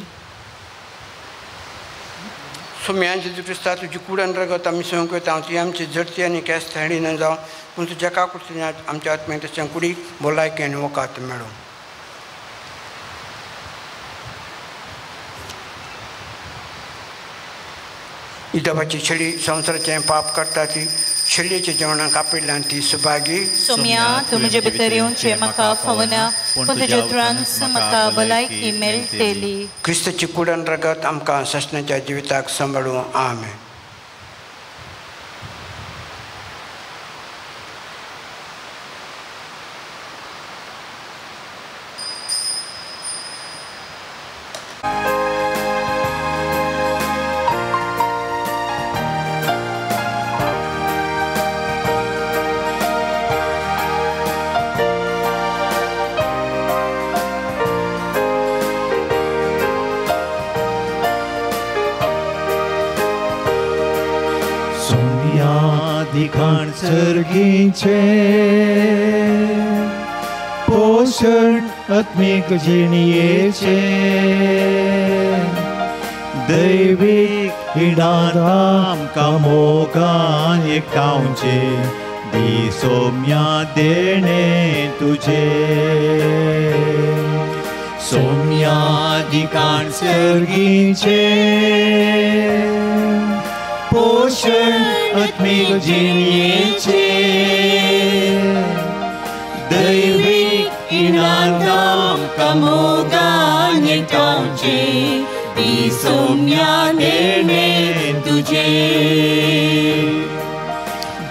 सोम्या जेजू क्रिस्ता तुजी कूड आनी रगत आमी संवकयता ती आमची जडती आनी केस थेडी न जावं पूण तुज्या काकुळटेन आमच्या आत्म्याक तशें कुडीक भलायकी आनी वकात मेळूं. देवाची शेळी संवसाराचें पाप करता ती शेळयेच्या जेवणाक आपयल्यान ती सुभागी. सोम्या तूं म्हजे भितर येवचें म्हाका फावना पूण तुज्या उतरान म्हाका भलायकी मेळटली. क्रिस्ताची कूड आनी रगत आमकां सासणाच्या जिविताक सांबाळूं. आमेन. पोषण आत्मिक जिणयेचे दैवीक इनाम आमकां मोगान एकठांवचे दी सोम्या देणे तुजे. सोम्या दिकान सर्गीचे पोषण आत्मिक जिणयेचे दैवीक इनाम आमकां मोगान एकठांवचे दी सोम्या देणे तुजे.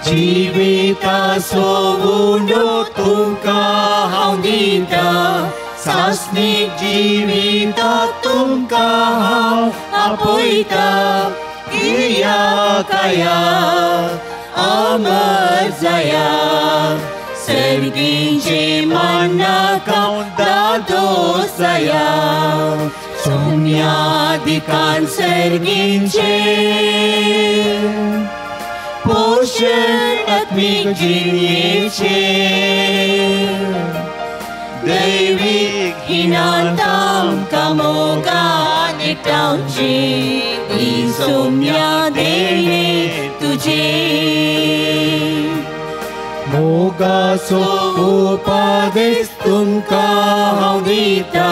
जिविताचो उंडो तुमकां हांव दिता सासणीक जिविता तुमकां हांव आपयता. घेया काया अमर जाया सर्गींचे मानाक दादोस जाया. सोम्या दिकान सर्गींचे पोषण आत्मिक जिणयेचे दैवीक इनाम आमकां मोगान एकठांवचे दी सोम्या देणे तुजे. मोगाचो उपदेश तुमकां हांव दिता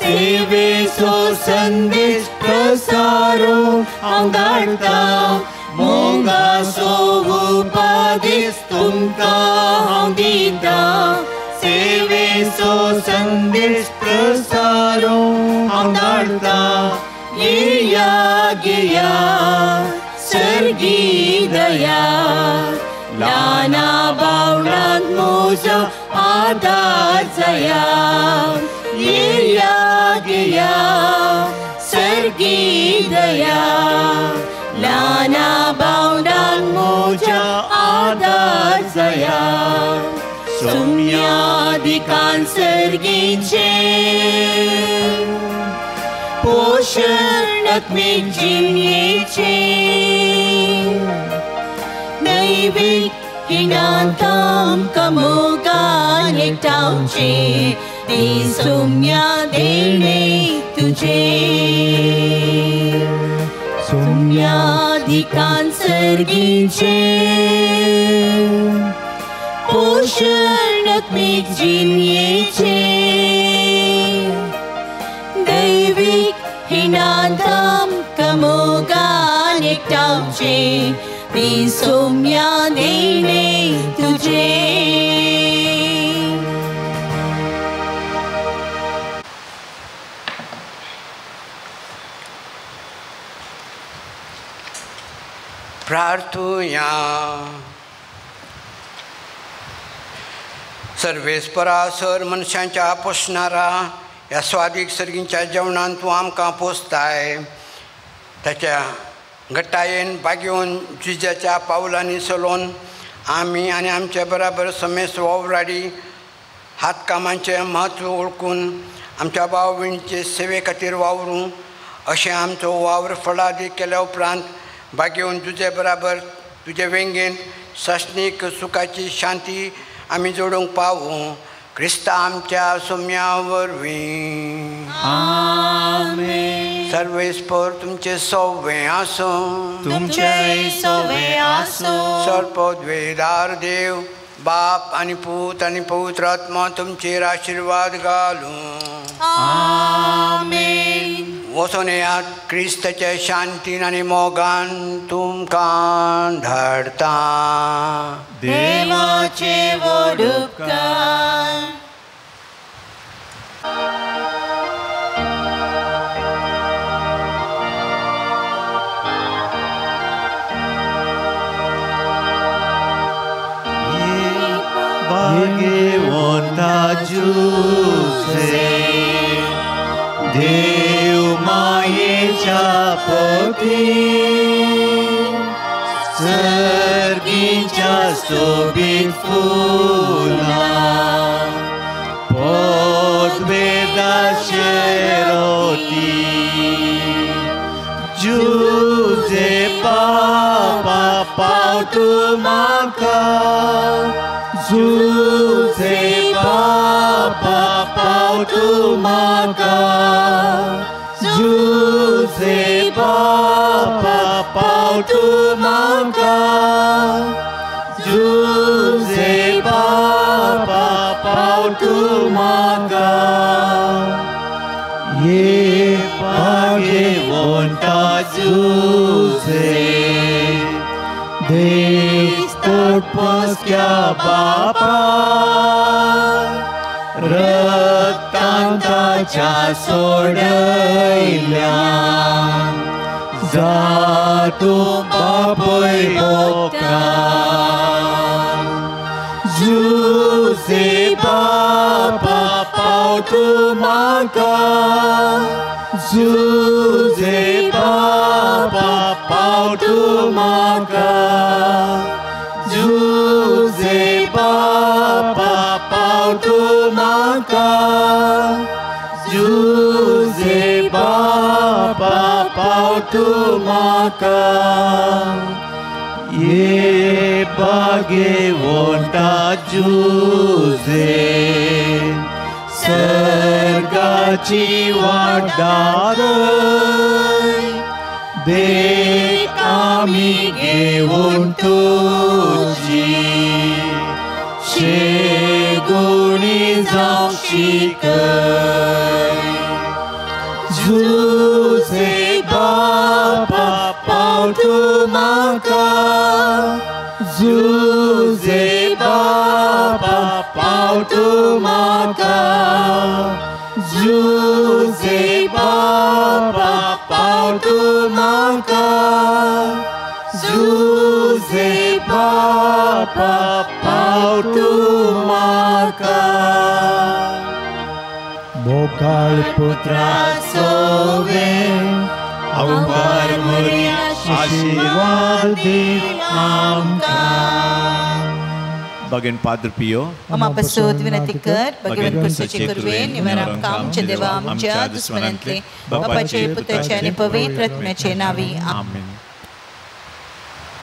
सेवेचो संदेश प्रसारो हांव धाडटा. मोगाचो उपदेश तुमकां हांव दिता सेवेचो संदेश प्रसारो हांव धाडटा. येया घेया सर्गी दया ल्हाना बावळांक म्हजो आदार जाया. येया घेया सर्गी दया ल्हाना बावळांक म्हजो आदार जाया. सोम्या दिकान सर्गीचे पोषण आत्मिक जिणयेचे दैवीक इनाम आमकां मोगान एकठांवचे दी सोम्या देणे तुजे. सोम्या दिकान सर्गीचे पोषण आत्मिक जिणयेचे दैवीक इनाम आमकां मोगान एकठांवचे दी सोम्या देणे तुजे. प्रार्थुया. सर्वेस्परा सर मनशांच्या पोसणारा ह्या स्वादीक सर्गींच्या जेवणान तूं आमकां पोसताय ताच्या गटायेन बागेवन जिजाच्या पावलांनी चलोवन आमी आनी आमच्या बराबर समेस्त वावराडी हातकामाचें म्हत्व वळखून आमच्या भाव भयणीचे सेवे खातीर वावरूं अशें आमचो वावर फळादीक केल्या उपरांत भागेवन तुजे बराबर तुजे वेंगेन सासणीक सुखाची शांती आमी जोडूंक पावूं क्रिस्ता आमच्या सोम्या वरवीं. आमेन. सर्वेस्पर तुमचे सवे आसूं. तुमचे सवे आसूं. सर्पद्वेदार देव बाप आनी पूत आनी पवित्र आत्मा तुमचेर आशिर्वाद घालूं. आमेन. वचोन येयात क्रिस्ताच्या शांतीन आनी मोगान तुमकां धाडटा. देवाचे व्हड उपकार. भाग्यवंता जुझे देव मायेच्या पोती सर्गीच्या सोबीत फुलां पोतवेदाचे रोती जुझे बाबा पावतू म्हाका जुझे बाबा पावतू म्हाका जुझे बाबा पावतू म्हाका जुझे बाबा पावतू म्हाका. ये भाग्यवंता जुझे देव पोटपोसक्या बापा रक्तांताच्या सोडयल्या जातूं बापूय मोगता. जुझे बाबा पावतूं म्हाका जुझे बाबा पावतूं म्हाका जुझे बाबा पावतूं म्हाका जुझे बाबा पावतूं म्हाका. ये भाग्यवंता जुझे सर्गाची वाट दाखय देख आमी घेवन तुजी शेगुणी जावंक शिकय. जुझे बाबा पावतूं म्हाका जुझे बाबा पावतूं म्हाका जुझे बाबा पावतूं म्हाका जुझे बाबा पावतूं म्हाका. मोगाळ पुत्रा सोवे अवकार मोरी आशीर्वाद दी आमकां. Bagian Padre Pio, अमापसूत विनंती कर भगवंत क्रिस्ताचे कृपेन निवार आमकां आमच्या देवा आमच्या दुस्मनांतले बापाचे पुताचे आनी पवित्र आत्म्याचे नांवी. आमेन.